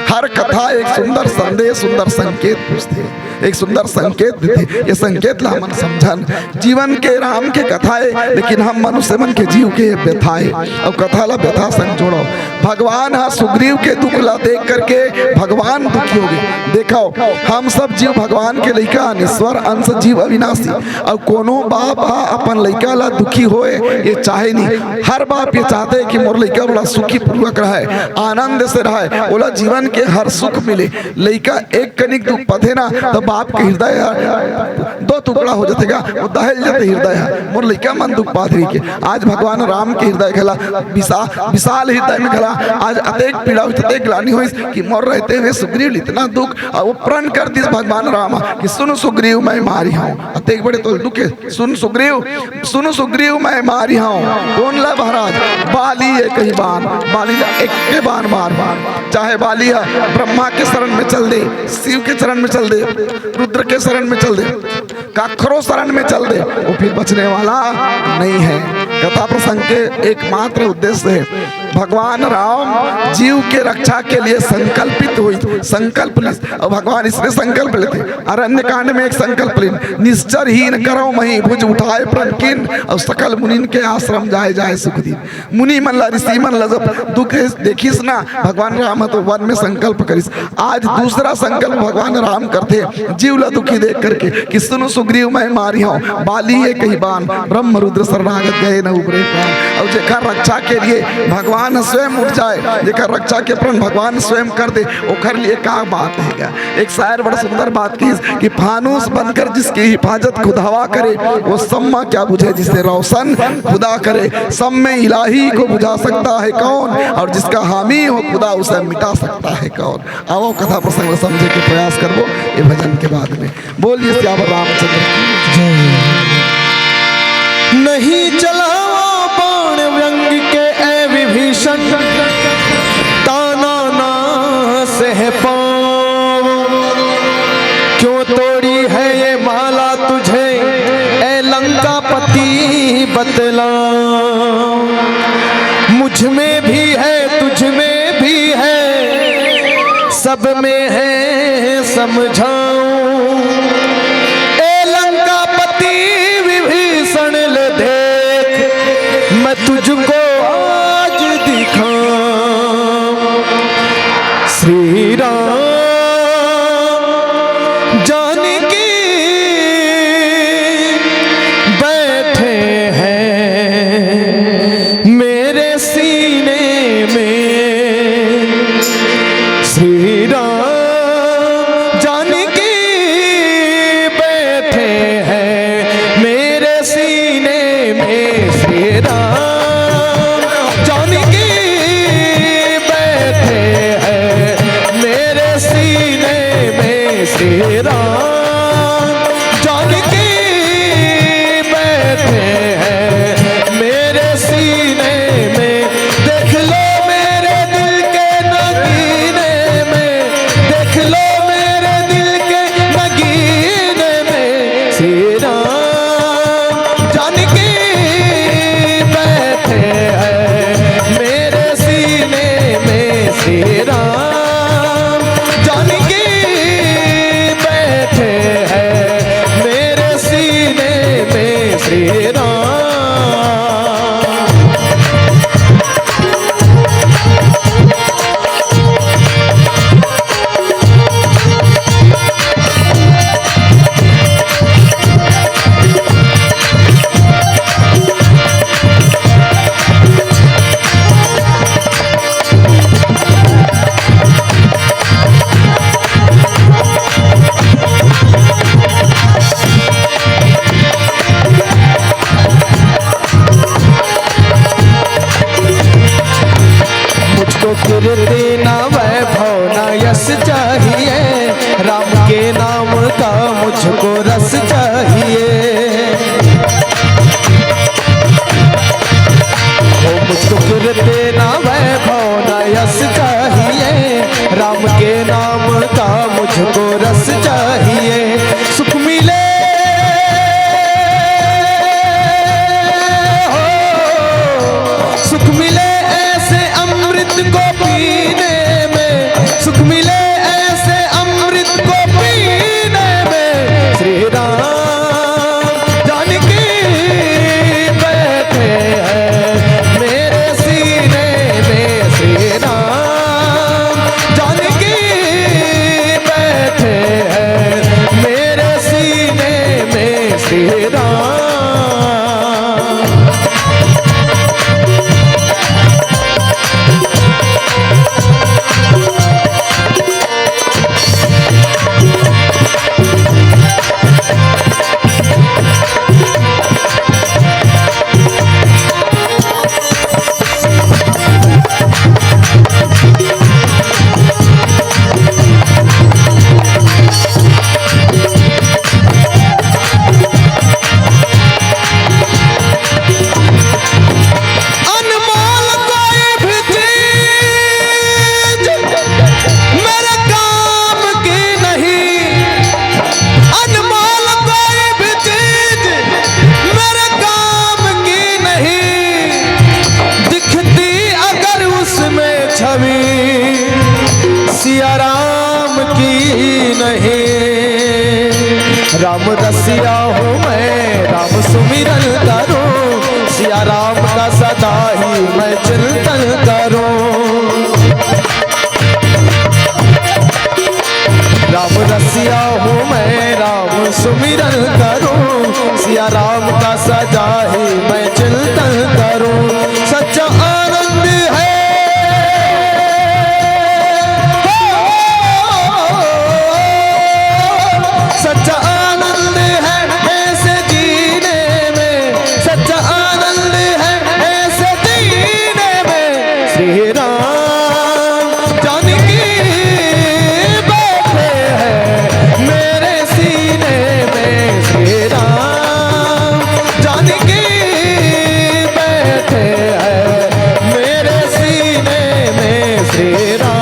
हर कथा एक सुंदर संदेश, सुंदर संकेत पूछते हैं। एक सुंदर संकेत देथे। ये संकेत ला हमन समझन। जीवन के राम के कथा हे, लेकिन हम मनुष्य मन के जीव के व्यथा हे। अउ कथा ला व्यथा संग जोड़ो। भगवान ह सुग्रीव के दुख ला देख करके भगवान दुखी हो गए। देखो, हम सब जीव भगवान के लइका हन, ईश्वर अंश जीव अविनाशी। अउ कोनो बाप ह अपन लइका ला दुखी होए, ये चाहे नहीं। हर बाप ये चाहते हैं कि मोर लइका बड़ा सुखी पूर्वक रहे, आनंद से रहे, ओला जीवन के हर सुख मिले। लइका एक कनिक दुख पाथे ना, त बाप के हृदय ह दो टुकड़ा हो जाथे गा, वो दहल जाथे हृदय ह। मोर लइका मन दुख पात रही के। आज भगवान राम के हृदय घला विशा-, विशाल हृदय में घला आज अतेक पीड़ा होइस, अतेक ग्लानि होइस कि मोर रहते हुए सुग्रीव ल इतना दुख, अउ वो प्रण कर दिस भगवान राम ह कि सुन सुग्रीव मैं मारी हूँ। अतेक बड़े तोल दुख हे। सुन सुग्रीव, सुन सुग्रीव मैं मारी हूँ। कौन ला महाराज? बाली एक ही बाण, बाली ला एक के बाण मार। चाहे बाली ह ब्रह्मा के शरण में चल दे, शिव के शरण में चल दे, रुद्र के शरण में चल दे, काखरो शरण में चल दे, वो फिर बचने वाला नहीं है। कथा प्रसंग के एकमात्र उद्देश्य है भगवान राम जीव के रक्षा के लिए संकल्पित हुई, संकल्प ली। अउ भगवान इसने संकल्प लेथे, अरण्य कांड में एक संकल्प लीन, निश्चर हीन करौ मही भुज उठाय प्रण कीन, अउ सकल मुनिन के आश्रम जाय जाय सुख दीन। मुनि मन ला, ऋषि मन ला जब दुख देखिस ना, भगवान राम ह तो वन में संकल्प करिस। आज दूसरा संकल्प भगवान राम करथे, जीव ला दुखी देख करके कि सुन सुग्रीव मैं मारी हूँ, बाली एक ही बाण, ब्रह्म रुद्र शरणागत गए न उबरे प्राण। अउ जेकर रक्षा के लिए भगवान स्वयं उठ जाए, जेकर रक्षा के प्रण भगवान स्वयं कर दे, ओकर लिए का बात है क्या? एक शायर बड़ा सुंदर बात की कि फानूस बनकर जिसकी हिफाजत खुद हवा करे, वो सम्मा क्या बुझे जिसे रोशन खुदा करे। सम्मे इलाही को बुझा सकता है कौन, और जिसका हामी हो खुदा उसे मिटा सकता है कौन। आवो कथा प्रसंग समझे के प्रयास करबो ये भजन के बाद में। बोलिए सियावर रामचंद्र की जय। नहीं चलावा बाण व्यंग के ए विभीषण, ताना ना सह पाऊं। क्यों तोड़ी है ये माला तुझे ए लंकापति, बतला। मुझ में भी है, तुझ में भी है, सब में है, समझाऊं। ए लंकापति विभीषण, ले देख, मैं तुझको आज दिखाऊं। श्री राम जानकी श्री राम जानकी बैठे हैं मेरे सीने में। देख लो मेरे दिल के नगीने में, देख लो मेरे दिल के नगीने में। श्री राम जानकी बैठे हैं मेरे सीने में। श्री राम जानकी बैठे हैं मेरे सीने में। श्री राम मुझको कीर्ति ना वैभव ना यश चाहिए, राम के नाम का मुझको रस चाहिए। ओ मुझको कीर्ति ना वैभव ना यश चाहिए, राम के नाम का मुझको रस चाहिए। सुख मिले हो, सुख मिले ऐसे अमृत को पीने में, सुख मिले ऐसे अमृत को पीने में। श्री राम जानकी बैठे हैं मेरे सीने में। श्री राम जानकी बैठे हैं मेरे सीने में। श्री राम अनमोल कोई भी चीज मेरे काम की नहीं, अनमोल कोई भी चीज मेरे काम की नहीं, दिखती अगर उसमें छवि सिया राम की नहीं। राम रसिया हूँ मैं, राम सुमिरन करूँ, सिया राम का सदा ही मैं चिंतन करूँ। राम रसिया हूँ मैं, राम सुमिरन करूँ, सिया राम का सदा ही मैं चिंतन करूँ। सच्चा आनंद है, हो, सच्चा आनंद है ऐसे जीने में, सच्चा आनंद है ऐसे जीने में। श्री राम जानकी बैठे हैं मेरे सीने में। श्री राम जानकी बैठे हैं मेरे सीने में। श्री राम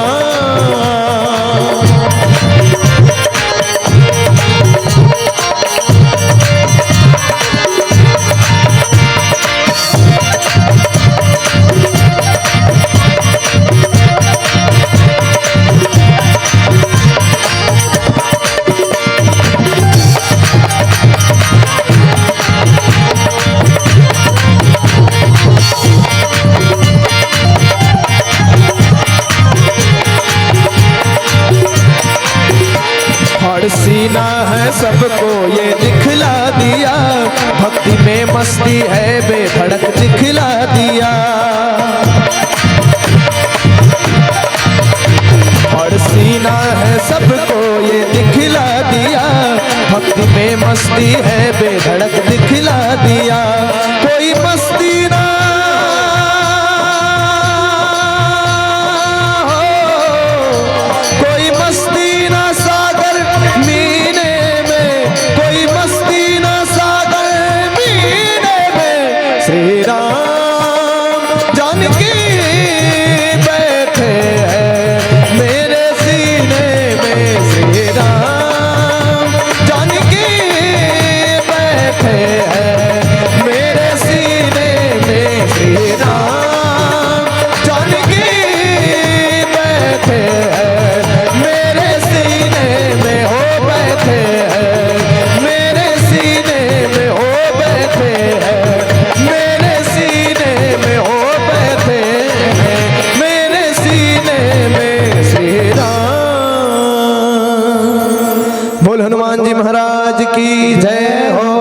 हर सीना है सबको ये दिखला दिया, भक्ति में मस्ती है बेधड़क दिखला दिया। हर सीना है सबको ये दिखला दिया, भक्ति में मस्ती है बेधड़क दिखला दिया। कोई मस्ती ना हो, कोई मस्ती ना सागर बोल हनुमान जी महाराज की जय हो।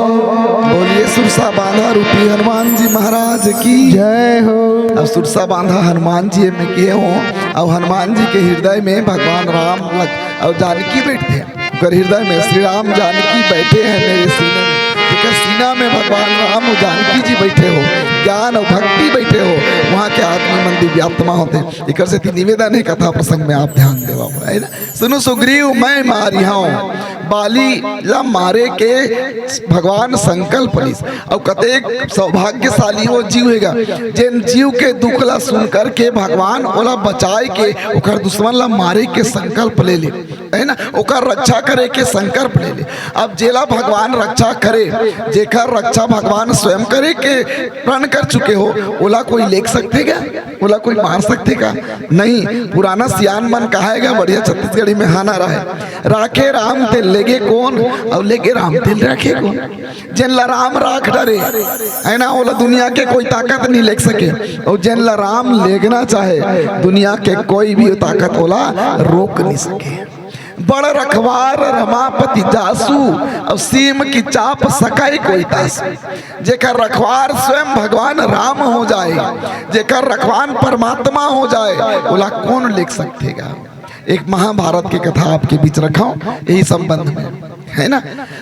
बोलिए सुरसा बांधा रूपी हनुमान जी महाराज की। जय हो। अब सुरसा बांधा हनुमान जी में के हो, अब हनुमान जी के हृदय में भगवान राम लग, और जानकी बैठे हैं। ओकर हृदय में श्री राम जानकी बैठे हैं मेरे सीने में। जेकर सीना में भगवान राम और जानकी जी बैठे हो, ज्ञान और भक्ति बैठे हो, वहाँ के आदमी मन दिव्यात्मा होते हैं। एकर सेती निवेदन है, कथा प्रसंग में आप ध्यान देवा, है ना? सुनो सुग्रीव मैं मारिहौं, बाली ला मारे के भगवान संकल्प लिस। अउ कतेक सौभाग्यशाली वो जीव हेगा, जेन जीव के दुख ला सुन करके भगवान ओला बचाए के, ओकर दुश्मन ला मारे के संकल्प ले ले, है ना, ओकर रक्षा करे के संकल्प ले ले। अब जेला भगवान रक्षा करे, जेकर रक्षा भगवान स्वयं करे के प्रण कर चुके हो, ओला कोई लेग सकथे का? ओला कोई मार सकथे का? नहीं। पुराना सियान मन कहाएगा, बढ़िया छत्तीसगढ़ी में हाना रहे, "राखे राम ते लेगे कोन, और लेगे राम ते राखे कोन।" जेन ला राम राख डरे, है ना, ओला दुनिया के कोई ताकत नहीं लेग सके, और जेन ला राम लेगना चाहे, दुनिया के कोई भी ताकत ओला रोक नहीं सके। बड़ रखवार रमापति जासु, और सीम की चाप सकाय कोई तासु। जेकर रखवार स्वयं भगवान राम हो जाए, जेकर रखवान परमात्मा हो जाए, ओला कौन लेग सकथे गा? एक महाभारत के कथा आपके बीच रखा हूँ यही संबंध में, है ना?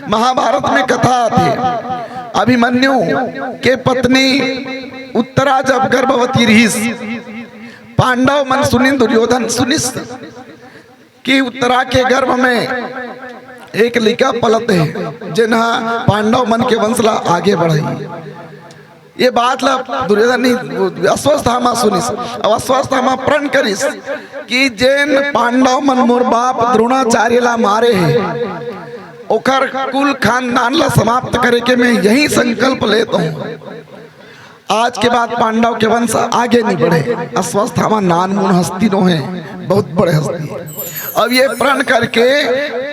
महाभारत में कथा आथे, अभिमन्यु के पत्नी उत्तरा जब गर्भवती रहिस, पांडव मन सुनिन, दुर्योधन सुनिस कि उत्तरा के गर्भ में एक लइका पलत हे, जेन ह पांडव मन के वंश ला आगे बढ़ाही। ये बात ला दुर्योधन नहीं, अश्वत्थामा सुनिस। अब अश्वत्थामा प्रण करिस कि जेन पांडव मन मोर बाप द्रोणाचार्य ला मारे हे, ओकर कुल खानदान ला समाप्त करे के मैं यही संकल्प लेत हूँ। आज के बाद पांडव के वंश आगे नहीं बढ़े। अश्वत्थामा नानमुन हस्ती नो हे, बहुत बड़े हस्ती। अब ये प्रण करके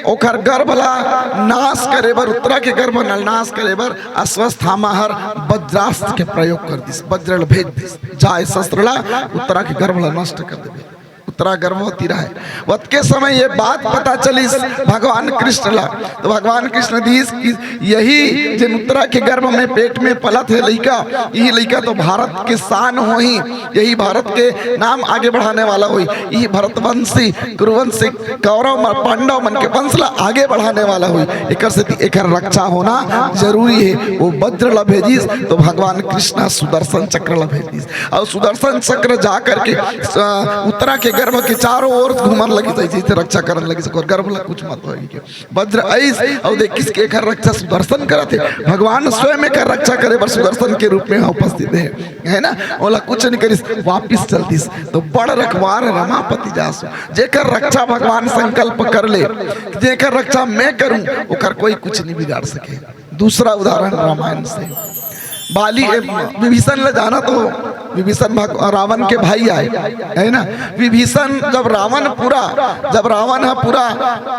ओकर गर्भ ला नाश करे बर, उत्तरा के गर्भ ला नाश करे बर अश्वत्थामा हर वज्रास्त्र के प्रयोग कर दिस, वज्र ला भेज दिस, जाय शस्त्र ला, उत्तरा के गर्भ ला नष्ट कर देबे। उत्तरा गर्भवती रहे, वतके समय ये बात पता चलिस भगवान कृष्ण ला। तो भगवान कृष्ण दिस कि यही जेन उत्तरा के गर्भ में, पेट में पलत हे लइका, यही लइका तो भारत के शान होही, यही भारत के नाम आगे बढ़ाने वाला होही, यही भरतवंशी, कुरुवंशी, कौरव मन, पांडव मन के वंश ला आगे बढ़ाने वाला होही। एकर सेती एकर रक्षा होना जरूरी हे। वो वज्र ला भेजिस तो भगवान कृष्ण सुदर्शन चक्र ला भेजिस, और सुदर्शन चक्र जा करके अ, उत्तरा के गर्भ के चारों ओर घूमन लगिस, जैसे रक्षा करन लगिस, ओकर गर्भ ला कुछ मत होई के। वज्र आइस, अउ देखिस कि एकर रक्षा सुदर्शन करत हे, भगवान स्वयं एकर रक्षा करे बर सुदर्शन के रूप में उपस्थित हे, है ना? ओला कुछ नहीं करिस, वापिस चल दिस। तो बड़ रखवार रमापति जासु, जेकर रक्षा भगवान संकल्प कर ले, जेकर रक्षा मैं करूं, ओकर कोई कुछ नहीं बिगाड़ सके। दूसरा उदाहरण रामायण से, बाली, ए, विभीषण ला जानत हो, विभीषण भग-, रावण के भाई आय, है ना? विभीषण जब रावण पूरा, जब रावण ह पूरा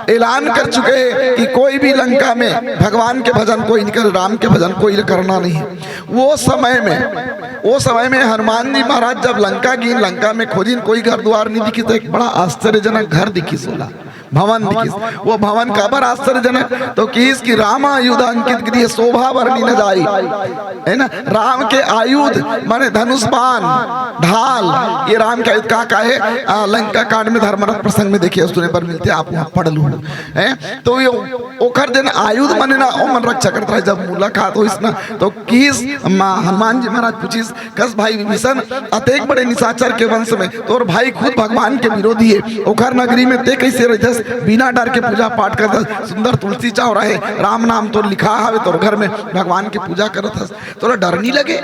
ऐलान कर चुके हे कि कोई भी लंका में भगवान के भजन कोई नहीं करे, राम के भजन कोई करना नहीं हे। वो समय में, वो समय में हनुमान जी महाराज जब लंका गिन, लंका में खोजिन, कोई घर दुआर नहीं दिखिस, तो एक बड़ा आश्चर्यजनक घर दिखिस ओला, भवन दिखिस। वो भवन काबर आश्चर्यजनक? तो किहिस कि राम आयुध अंकित गृह शोभा बरनी न जाई, है ना? राम के आयुध माने धनुष बाण, ढाल, ये राम के आयुध का का हे? आ, लंका कांड में धर्मरथ प्रसंग में देखिए, सुने पर मिलते, आप वहाँ पढ़ लू, है? तो ये ओकर जेन आयुध माने ना, ओमन रक्षा करत रहे। जब मुलाकात होइस ना, तो किहिस, मा-, हनुमान जी महाराज पूछिस, कस भाई विभीषण, अतेक बड़े निशाचर के वंश में तोर भाई खुद भगवान के विरोधी हे, ओकर नगरी में ते कैसे रहिथस, बिना डर के पूजा पाठ करथस, सुंदर तुलसी चौरा हे, राम नाम तोर लिखा हवे तोर घर में, भगवान के पूजा करत हस, तोला डर नहीं लगे?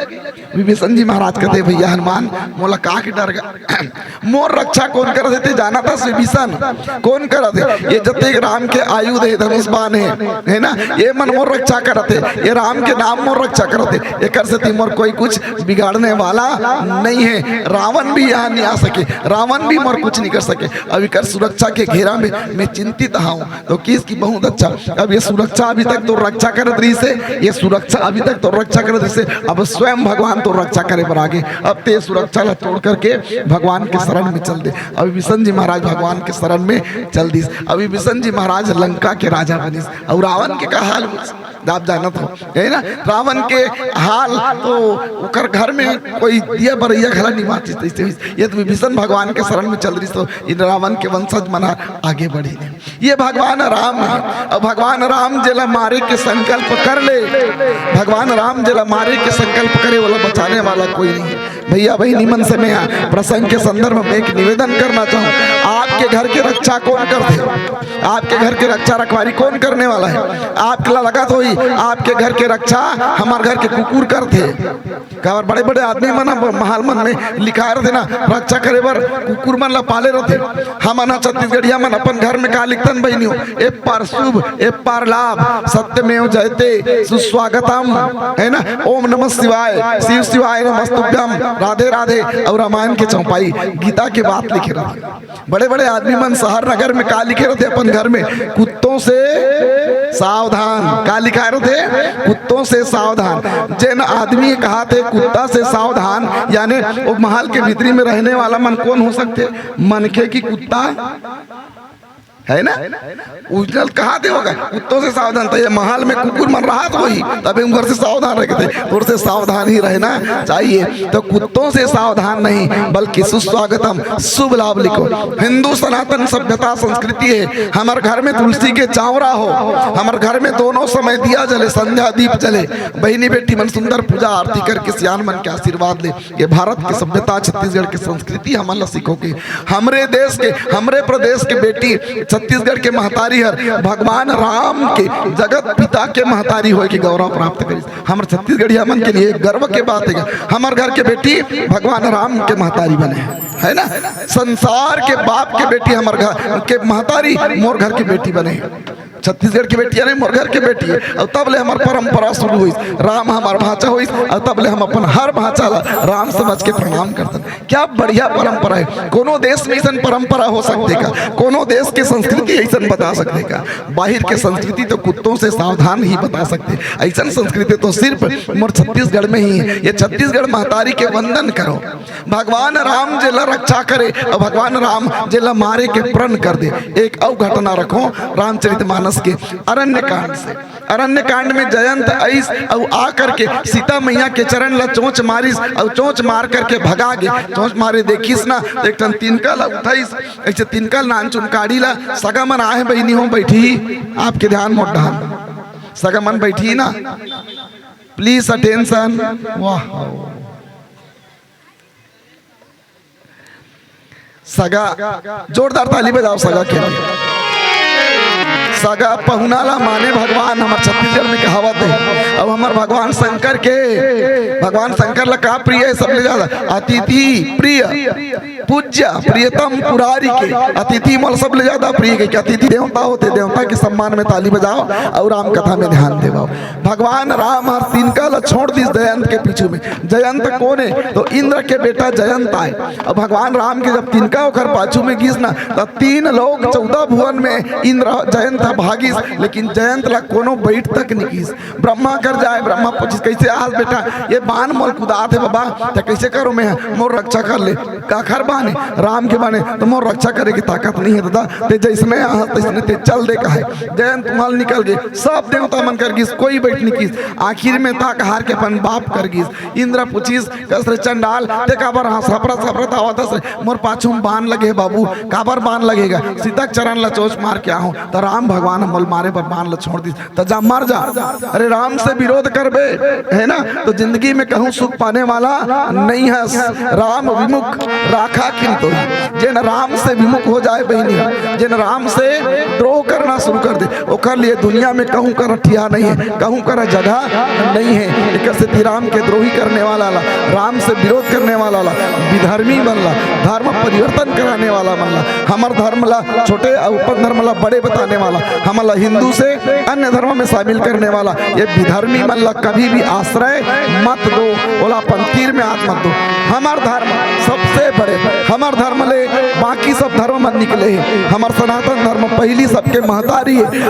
विभीषण जी महाराज कहते, भैया हनुमान, मोला का के डर गा? मोर रक्षा कौन करत हे, ते जानत हस विभीषण? कौन करत हे? ये जतेक राम के आयुध हे, धनुष बाण हे, है ना, ये मन मोर रक्षा करत हे, ये राम के नाम मोर रक्षा करत हे, एकर सेती मोर कोई कुछ बिगाड़ने वाला नहीं हे। रावण भी यहाँ नहीं आ सके, रावण भी मोर कुछ नहीं कर सके। अब एकर सुरक्षा के घेरा में मैं चिंतित हूँ। तो किहिस कि बहुत अच्छा, अब ये सुरक्षा अभी तक तो रक्षा करत रहिस हे, ये सुरक्षा अभी तक तो रक्षा करत रहिस हे, अब स्वयं भगवान तोर रक्षा करे बर आगे। अब ते सुरक्षा ला तोड़ करके भगवान के शरण में चल दे। अब विभीषण जी महाराज भगवान के शरण में चल दिस। अब विभीषण जी महाराज लंका के राजा बनिस, अउ रावण के का हाल होइस, आप जानत हो, है ना? रावण के हाल तो ओकर घर में कोई दिया बरइया घला नहीं बाँचिस, तइसे होइस। ये तो विभीषण भगवान के शरण में चल रहिस, तो इन रावण के वंशज मन ह आगे बढ़िन। ये भगवान राम हे, अउ भगवान राम जेला मारे के संकल्प कर ले, भगवान राम जेला मारे के संकल्प करे, ओला बचाने वाला कोई नहीं हे। भैया बहिनी मन से मैं प्रसंग के संदर्भ में एक निवेदन करना चाहूँ, आपके घर के रक्षा कौन करथे? आपके घर के रक्षा रखवारी कौन करने वाला हे? आपके ला लगत होही, आपके घर के रक्षा हमर घर के कुकुर करथे। काबर बड़े-बड़े आदमी मन ह महल मन में लिखाए रथे ना, रक्षा करे बर कुकुर मन ला पाले रथे। हमन ह छत्तीसगढ़िया मन अपन घर में का लिखथन बहिनी हो? ए पार शुभ, ए पार लाभ, सत्यमेव जयते, सुस्वागतम, है ना? ओम नमः शिवाय, शिव शिवाय नमस्तुभ्यम, राधे राधे, अउ रामायण के चौपाई, गीता के बात लिखे रथे। बड़े-बड़े आदमी मन शहर नगर में का लिखे रथे अपन घर में? कुत्तों से सावधान। का लिखाए रथे? कुत्तों से सावधान। जेन आदमी कहाथे कुत्ता से सावधान, यानी वो महल के भीतरी में रहने वाला मन कौन हो सकथे? मनखे की कुत्ता, है ना? उजल कहाथे होगा, कुत्तों से सावधान। त ये महल में कुकुर मन रहत होही, तभे उनकर से सावधान रहिथे। तोर से सावधान ही रहना चाहिए। तो कुत्तों से सावधान नहीं, बल्कि सुस्वागतम, शुभ लाभ लिखो। हिंदू सनातन सभ्यता संस्कृति हे, हमर घर में तुलसी के चांवरा हो, हमर घर में दोनों समय दिया जले, संध्या दीप जले, बहिनी बेटी मन सुंदर पूजा आरती करके सियान मन के आशीर्वाद ले। ये भारत के सभ्यता, छत्तीसगढ़ के संस्कृति हमन ला सिखो के। हमरे देश के, हमरे प्रदेश के बेटी, छत्तीसगढ़ के महतारी हर भगवान राम के, जगत पिता के महतारी होय के गौरव प्राप्त करिस। हमर छत्तीसगढ़िया मन के लिए गर्व के बात हे। हमर घर के बेटी भगवान राम के महतारी बने हे, है ना? संसार के बाप के बेटी हमर घर के महतारी मोर घर के बेटी बने हे। छत्तीसगढ़ के बेटी हे, मोर घर के बेटी हे। अउ तब ले हमर परंपरा शुरू होइस, राम हमर भांचा होइस, अउ तब ले हम अपन हर भांचा ला राम समझ के प्रणाम करथन। क्या बढ़िया परंपरा हे। कोनो देश में अइसन परंपरा हो सकथे का? कोनो देश के संस्कृति अइसन बता सकथे का? बाहिर के संस्कृति तो कुत्तों से सावधान ही बता सकथे। अइसन संस्कृति तो सिर्फ मोर छत्तीसगढ़ में ही हे। ये छत्तीसगढ़ महतारी के वंदन करो। भगवान राम जेला रक्षा करे अउ भगवान राम जेला मारे के प्रण कर दे। एक अउ घटना रखो रामचरितमानस के अरण्य कांड से। अरण्य कांड में जयंत आइस अउ आ करके सीता मैया के चरण ला चोंच मारिस अउ चोंच मार करके भगा गे। चोंच मारे देखिस ना, एक ठन तिनका ला उठाइस, अइसे तिनका नान चुनकाड़ी ला। सगा मन आहे बहिनी हो, बैठी, आपके ध्यान मोर डहान, सगा मन बैठी ना, please attention। वाह, सगा, जोरदार ताली बजाओ सगा के। सगा पहुना ला माने भगवान, हमर छत्तीसगढ़ में कहावत हे। अब हमर भगवान शंकर के, भगवान शंकर ला का प्रिय हे सबले ज्यादा? अतिथि प्रिय, पूज्य, प्रियतम पुरारी के। अतिथि मोला सबले ज्यादा प्रिय हे, कि अतिथि देवता होथे, देवता के सम्मान में ताली बजाओ अउ राम कथा में ध्यान देवाओ। भगवान राम हर तिनका ला छोड़ दिस जयंत के पीछू में। जयंत कोन हे? तो इंद्र के बेटा जयंत आय। अब भगवान राम के जब तिनका ओकर पाछू में गिस ना, त तीन लोक चौदह भुवन में इंद्र जयंत ह भागिस, लेकिन जयंत ला कोनो बइठ तक नइ किस। ब्रह्मा कर जाय, ब्रह्मा पूछिस, "कइसे आस बेटा, ये बान मोला कुदात हे बाबा, त कइसे करों मैं? मोर रक्षा कर ले।" काखर बान हे? राम के बान हे। "त मोर रक्षा करे के ताकत नइ हे ददा, ते जइसने आस तइसने ते चल दे," कहे। जयंत उहाँ ले निकल गे, सब देवता मन कर गिस, कोई बइठ नइ किस। आखिर में थक हार के अपन बाप कर गिस। इंद्र पूछिस, कस, "रे चंडाल, ते काबर हाँस, हफरत हफरत आवत हस रे? मोर पाछू में बान लगे हे बाबू, काबर बान लगेगा? सीता के चरण ला चोंच मार के आहूँ, त राम भगवान ह मोला मारे बर बान ला छोड़ दिस, त जा मर जा। अरे राम से विरोध करबे, है ना, तो जिंदगी में कहूँ सुख पाने वाला नइ हस। राम विमुख राखा किंतु।" जेन राम से विमुख हो जाय बहिनी, जेन राम से द्रोह करना शुरू कर दे, ओकर लिए दुनिया में कहूँ करा ठिया नइ हे, कहूँ करा जगह नइ हे। एकर सेती राम के द्रोही करने वाला ला, राम से विरोध करने वाला ला, विधर्मी मन ला, धर्म परिवर्तन कराने वाला मन ला, हमर धर्म ला छोटे अउ अपन धर्म ला बड़े बताने वाला, हमन ला हिंदू से अन्य धर्म में शामिल करने वाला ये विधर्मी मन ला कभी भी आश्रय मत दो, ओला अपन तीर में हाथ मत दो। हमर धर्म सबसे बड़े, हमर धर्म ले बाकी सब धर्म मन निकले हे। हमर सनातन धर्म पहिली सबके महतारी हे,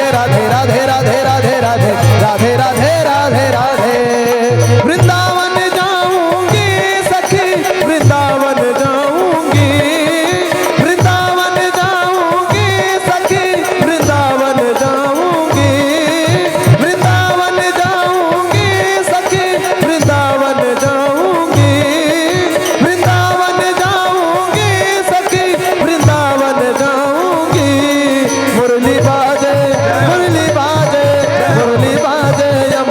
राधे राधे राधे राधे राधे राधे राधे राधे राधे राधे। वृंदावन जाऊंगी सखी, वृंदावन जाऊंगी, वृंदावन जाऊंगी सखी, वृंदावन जाऊंगी, वृंदावन जाऊंगी सखी, वृंदावन जाऊंगी, वृंदावन जाऊंगी सखी, वृंदावन जाऊंगी। मुरली बाजे, मुरली बाजे, मुरली बाजे, यम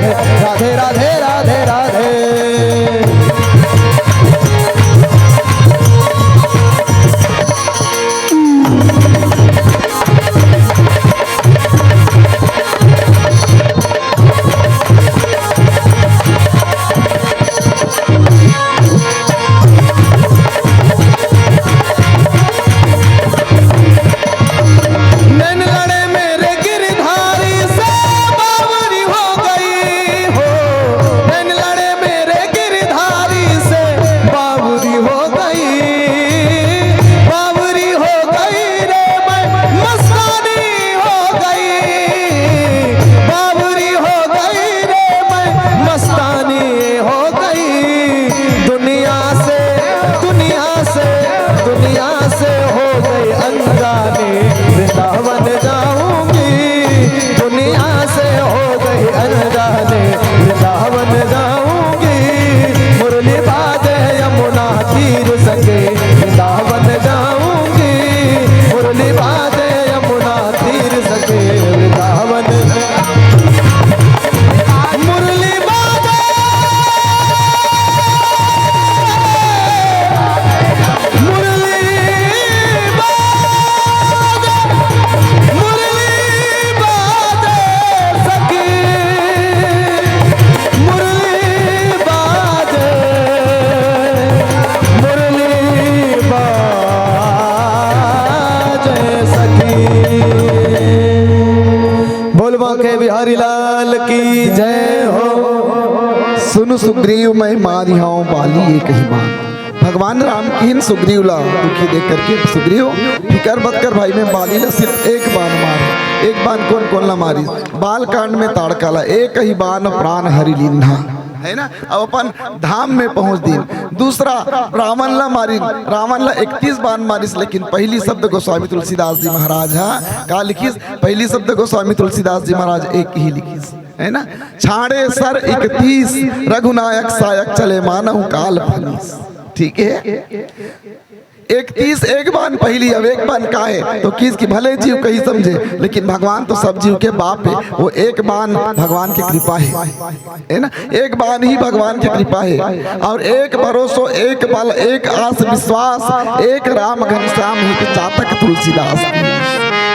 राधे, राधे, राधे, राधे, राधे। नैन लड़े मेरे गिरधारी से, बावरी हो गई हो। नैन लड़े मेरे गिरधारी से, बावरी हो गई, बावरी हो गई रे, मैं मस्तानी हो गई, बावरी हो गई रे, मैं मस्तानी हो गई। दुनिया से, दुनिया से, दुनिया से हो गई अनजानी, वृंदावन जाऊंगी। दुनिया से हो गई अनजानी, वृंदावन जाऊंगी। मुरली बाजे यमुना तीर सके, वृंदावन जाऊंगी। मुरली बाजे यमुना तीर सके, वृंदावन। मुरली बाजे, मुरली बाजे, मुरली बाजे सखी, मुरली बाजे, मुरली बाजे सखी। बोल बांके बिहारी लाल की जय हो। सुन सुग्रीव मैं मारिहौं बाली एक ही बान। भगवान राम किहिन सुग्रीव ला दुखी देख करके, सुग्रीव फिकर मत कर भाई, मैं बाली ला सिर्फ एक बान मार। एक बान कोन कोन ला मारिस? बाल कांड में ताड़का ला एक ही बान प्राण हरि लीन्हा, है ना? अब अपन धाम में पहुंच दिन। दूसरा रावण ला मारिन, रावण ला इकतीस बान मारिस, लेकिन पहली शब्द गोस्वामी तुलसीदास जी महाराज हा का लिखिस? पहली शब्द गोस्वामी तुलसीदास जी महाराज एक ही लिखिस, है ना? छाड़े सर इकतीस रघुनायक सायक चले मानहु काल फनीस। ठीक है, इकतीस एक बान पहली, अब एक बान का है तो किस की भले जीव कहीं समझे, लेकिन भगवान तो सब जीव के बाप है। वो एक बान भगवान की कृपा है, है ना? एक बान ही भगवान की कृपा है। और एक भरोसो, एक बल, एक आस विश्वास, एक राम घनश्याम हित चातक तुलसीदास।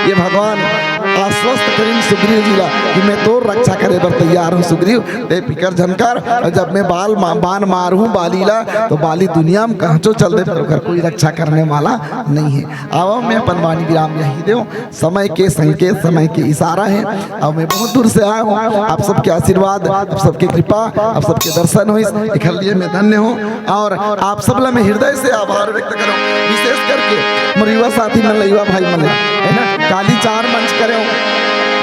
ये भगवान आश्वस्त करिन सुग्रीव जी ला कि मैं तोर रक्षा करे बर तैयार हूँ सुग्रीव, ते फिकर झन कर। और जब मैं बाल मा-, बान मारहूँ बाली ला, तो बाली दुनिया में कहाँ चो चल दे, पर ओकर कोई रक्षा करने वाला नहीं है। आओ, मैं अपन वाणी विराम यही देव। समय के संकेत, समय के इशारा है। अब मैं बहुत दूर से आया हूँ, आप सबके आशीर्वाद, आप सबके कृपा, आप सबके दर्शन होइस, एखर लिए मैं धन्य हूँ। और आप सब ला मैं हृदय से आभार व्यक्त करूँ, विशेष करके मोर युवा साथी मन ला, युवा भाई मन ला, है ना, काली चार मंच करे हो,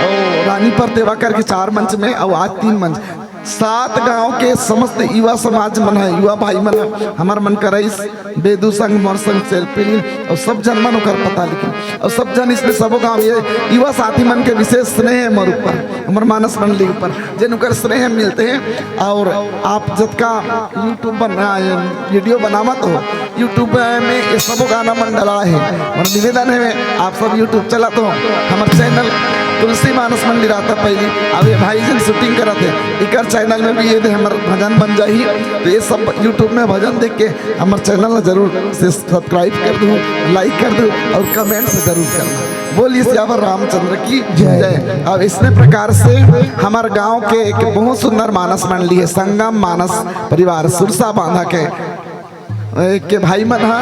ओ, रानी परतेवा करके चार मंच में, और आज तीन मंच। सात गांव के समस्त युवा समाज मन है, युवा भाई मन है, हमर मन करइस, बेदू संग, मोर संग, सेल्फी लीन, और सब जन मन ओकर पता लिखिन, और सब जन इसमें सबो गांव ये युवा साथी मन के विशेष स्नेह है मोर ऊपर, हमर मानस मंडली ऊपर, जेन ओकर स्नेह मिलते हैं। और आप जतका YouTube बना, वीडियो बनावत हो, YouTube में ये सबो गाना मन डला है। मोर निवेदन है, मैं आप सब YouTube चलात हो, हमर चैनल तुलसी मानस मंदिर आता पहली। अब ये भाई जन शूटिंग करत है, इकर चैनल में भी ये दे हमर भजन बन जाही। तो ये सब YouTube में भजन देख के हमर चैनल ला जरूर से सब्सक्राइब कर दू, लाइक कर दू और कमेंट से जरूर कर दू। बोलिए सियावर रामचंद्र की जय। जय। अब इसने प्रकार से हमर गांव के एक बहुत सुंदर मानस मंडली है, संगम मानस परिवार सुरसा बांधा के, के भाई मन हा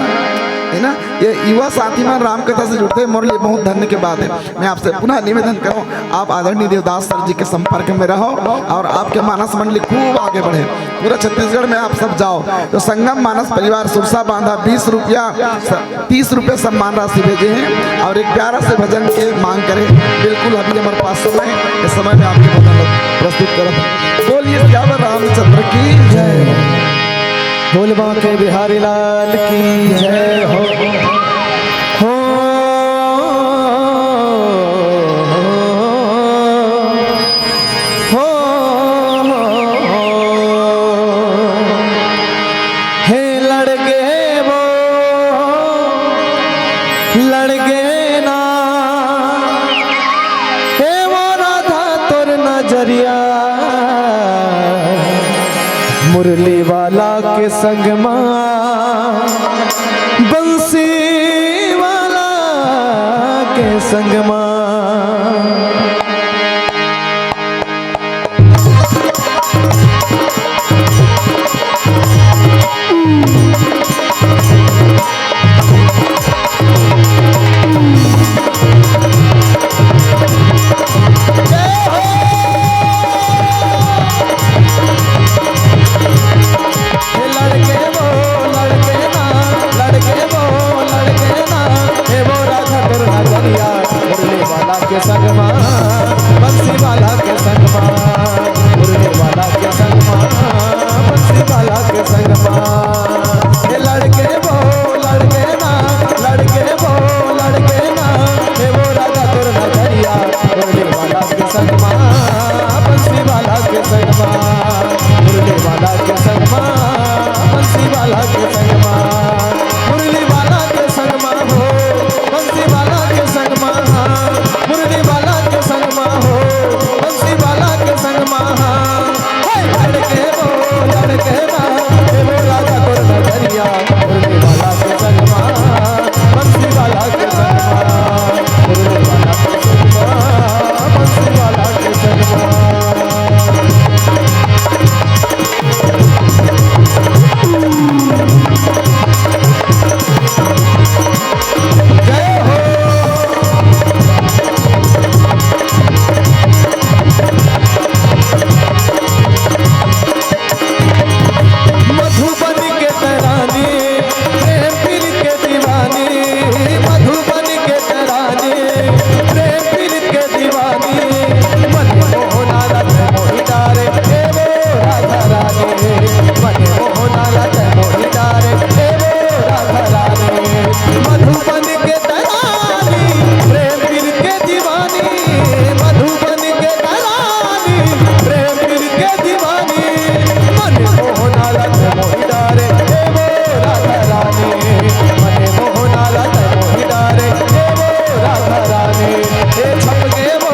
है ना, ये युवा साथी मन राम कथा से जुड़ते हैं, मोर लिए बहुत धन्य के बात है। मैं आपसे पुनः निवेदन करूँ, आप आदरणीय देवदास सर जी के संपर्क में रहो और आपके मानस मंडली खूब आगे बढ़े। पूरा छत्तीसगढ़ में आप सब जाओ। तो संगम मानस परिवार सुरसा बांधा बीस रुपया, तीस रुपये सम्मान राशि भेजे हैं और एक प्यारा से भजन के मांग करें। बिल्कुल अभी हमारे पास समय है, इस समय में आपके भजन प्रस्तुत करत हैं। बोलिए सियावर रामचंद्र की जय। बोल बांके बिहारी लाल की जय हो। हो, हो, हो, हो। हे लड़के वो, लड़के ना, हे वो राधा तोर नजरिया, मुरली वाला के संग मा, बंसी वाला के संग मा। हे लड़के वो, लड़के ना, लड़के वो, लड़के ना, हे वो राधा तोर नजरिया, मुरली वाला के संग मा, बंसी वाला के संग मा, मुरली वाला के संग मा, बंसी वाला के संग मा। हे लड़के वो, लड़के ना, लड़के वो, लड़के ना, हे वो राधा तोर नजरिया, मुरली वाला के संग मा, बंसी वाला के संग मा, मुरली वाला के संग मा, बंसी वाला के संग मा, मुरली वाला के संग मा हो, बंसी वाला के संग मा, मुरली वाला के संग मा हो, बंसी वाला के संग मा। हे लड़के वो, लड़के ना, हे वो राधा तोर नजरिया, मुरली वाला के संग मा, बंसी वाला के संग मा, मुरली वाला के संग मा, बंसी वाला के संग मा। जय हो। मधुबन के तरानी, प्रेम पीर के दीवानी, मधुबन के तरानी, प्रेम पीर के दीवानी, मन मोहना रत मोहिता रे, ए वो राधा रानी, मन मोहना रत मोहिता रे, ए वो राधा रानी, मधुबन के तरानी, प्रेम पीर के दीवानी, मधुबन के तरानी, प्रेम पीर के दीवानी, मन मोहना रत मोहिता रे, ए वो राधा रानी, मन मोहना रत मोहिता रे, ए वो राधा रानी, ए छप गे वो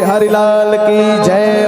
हरिलाल की जय।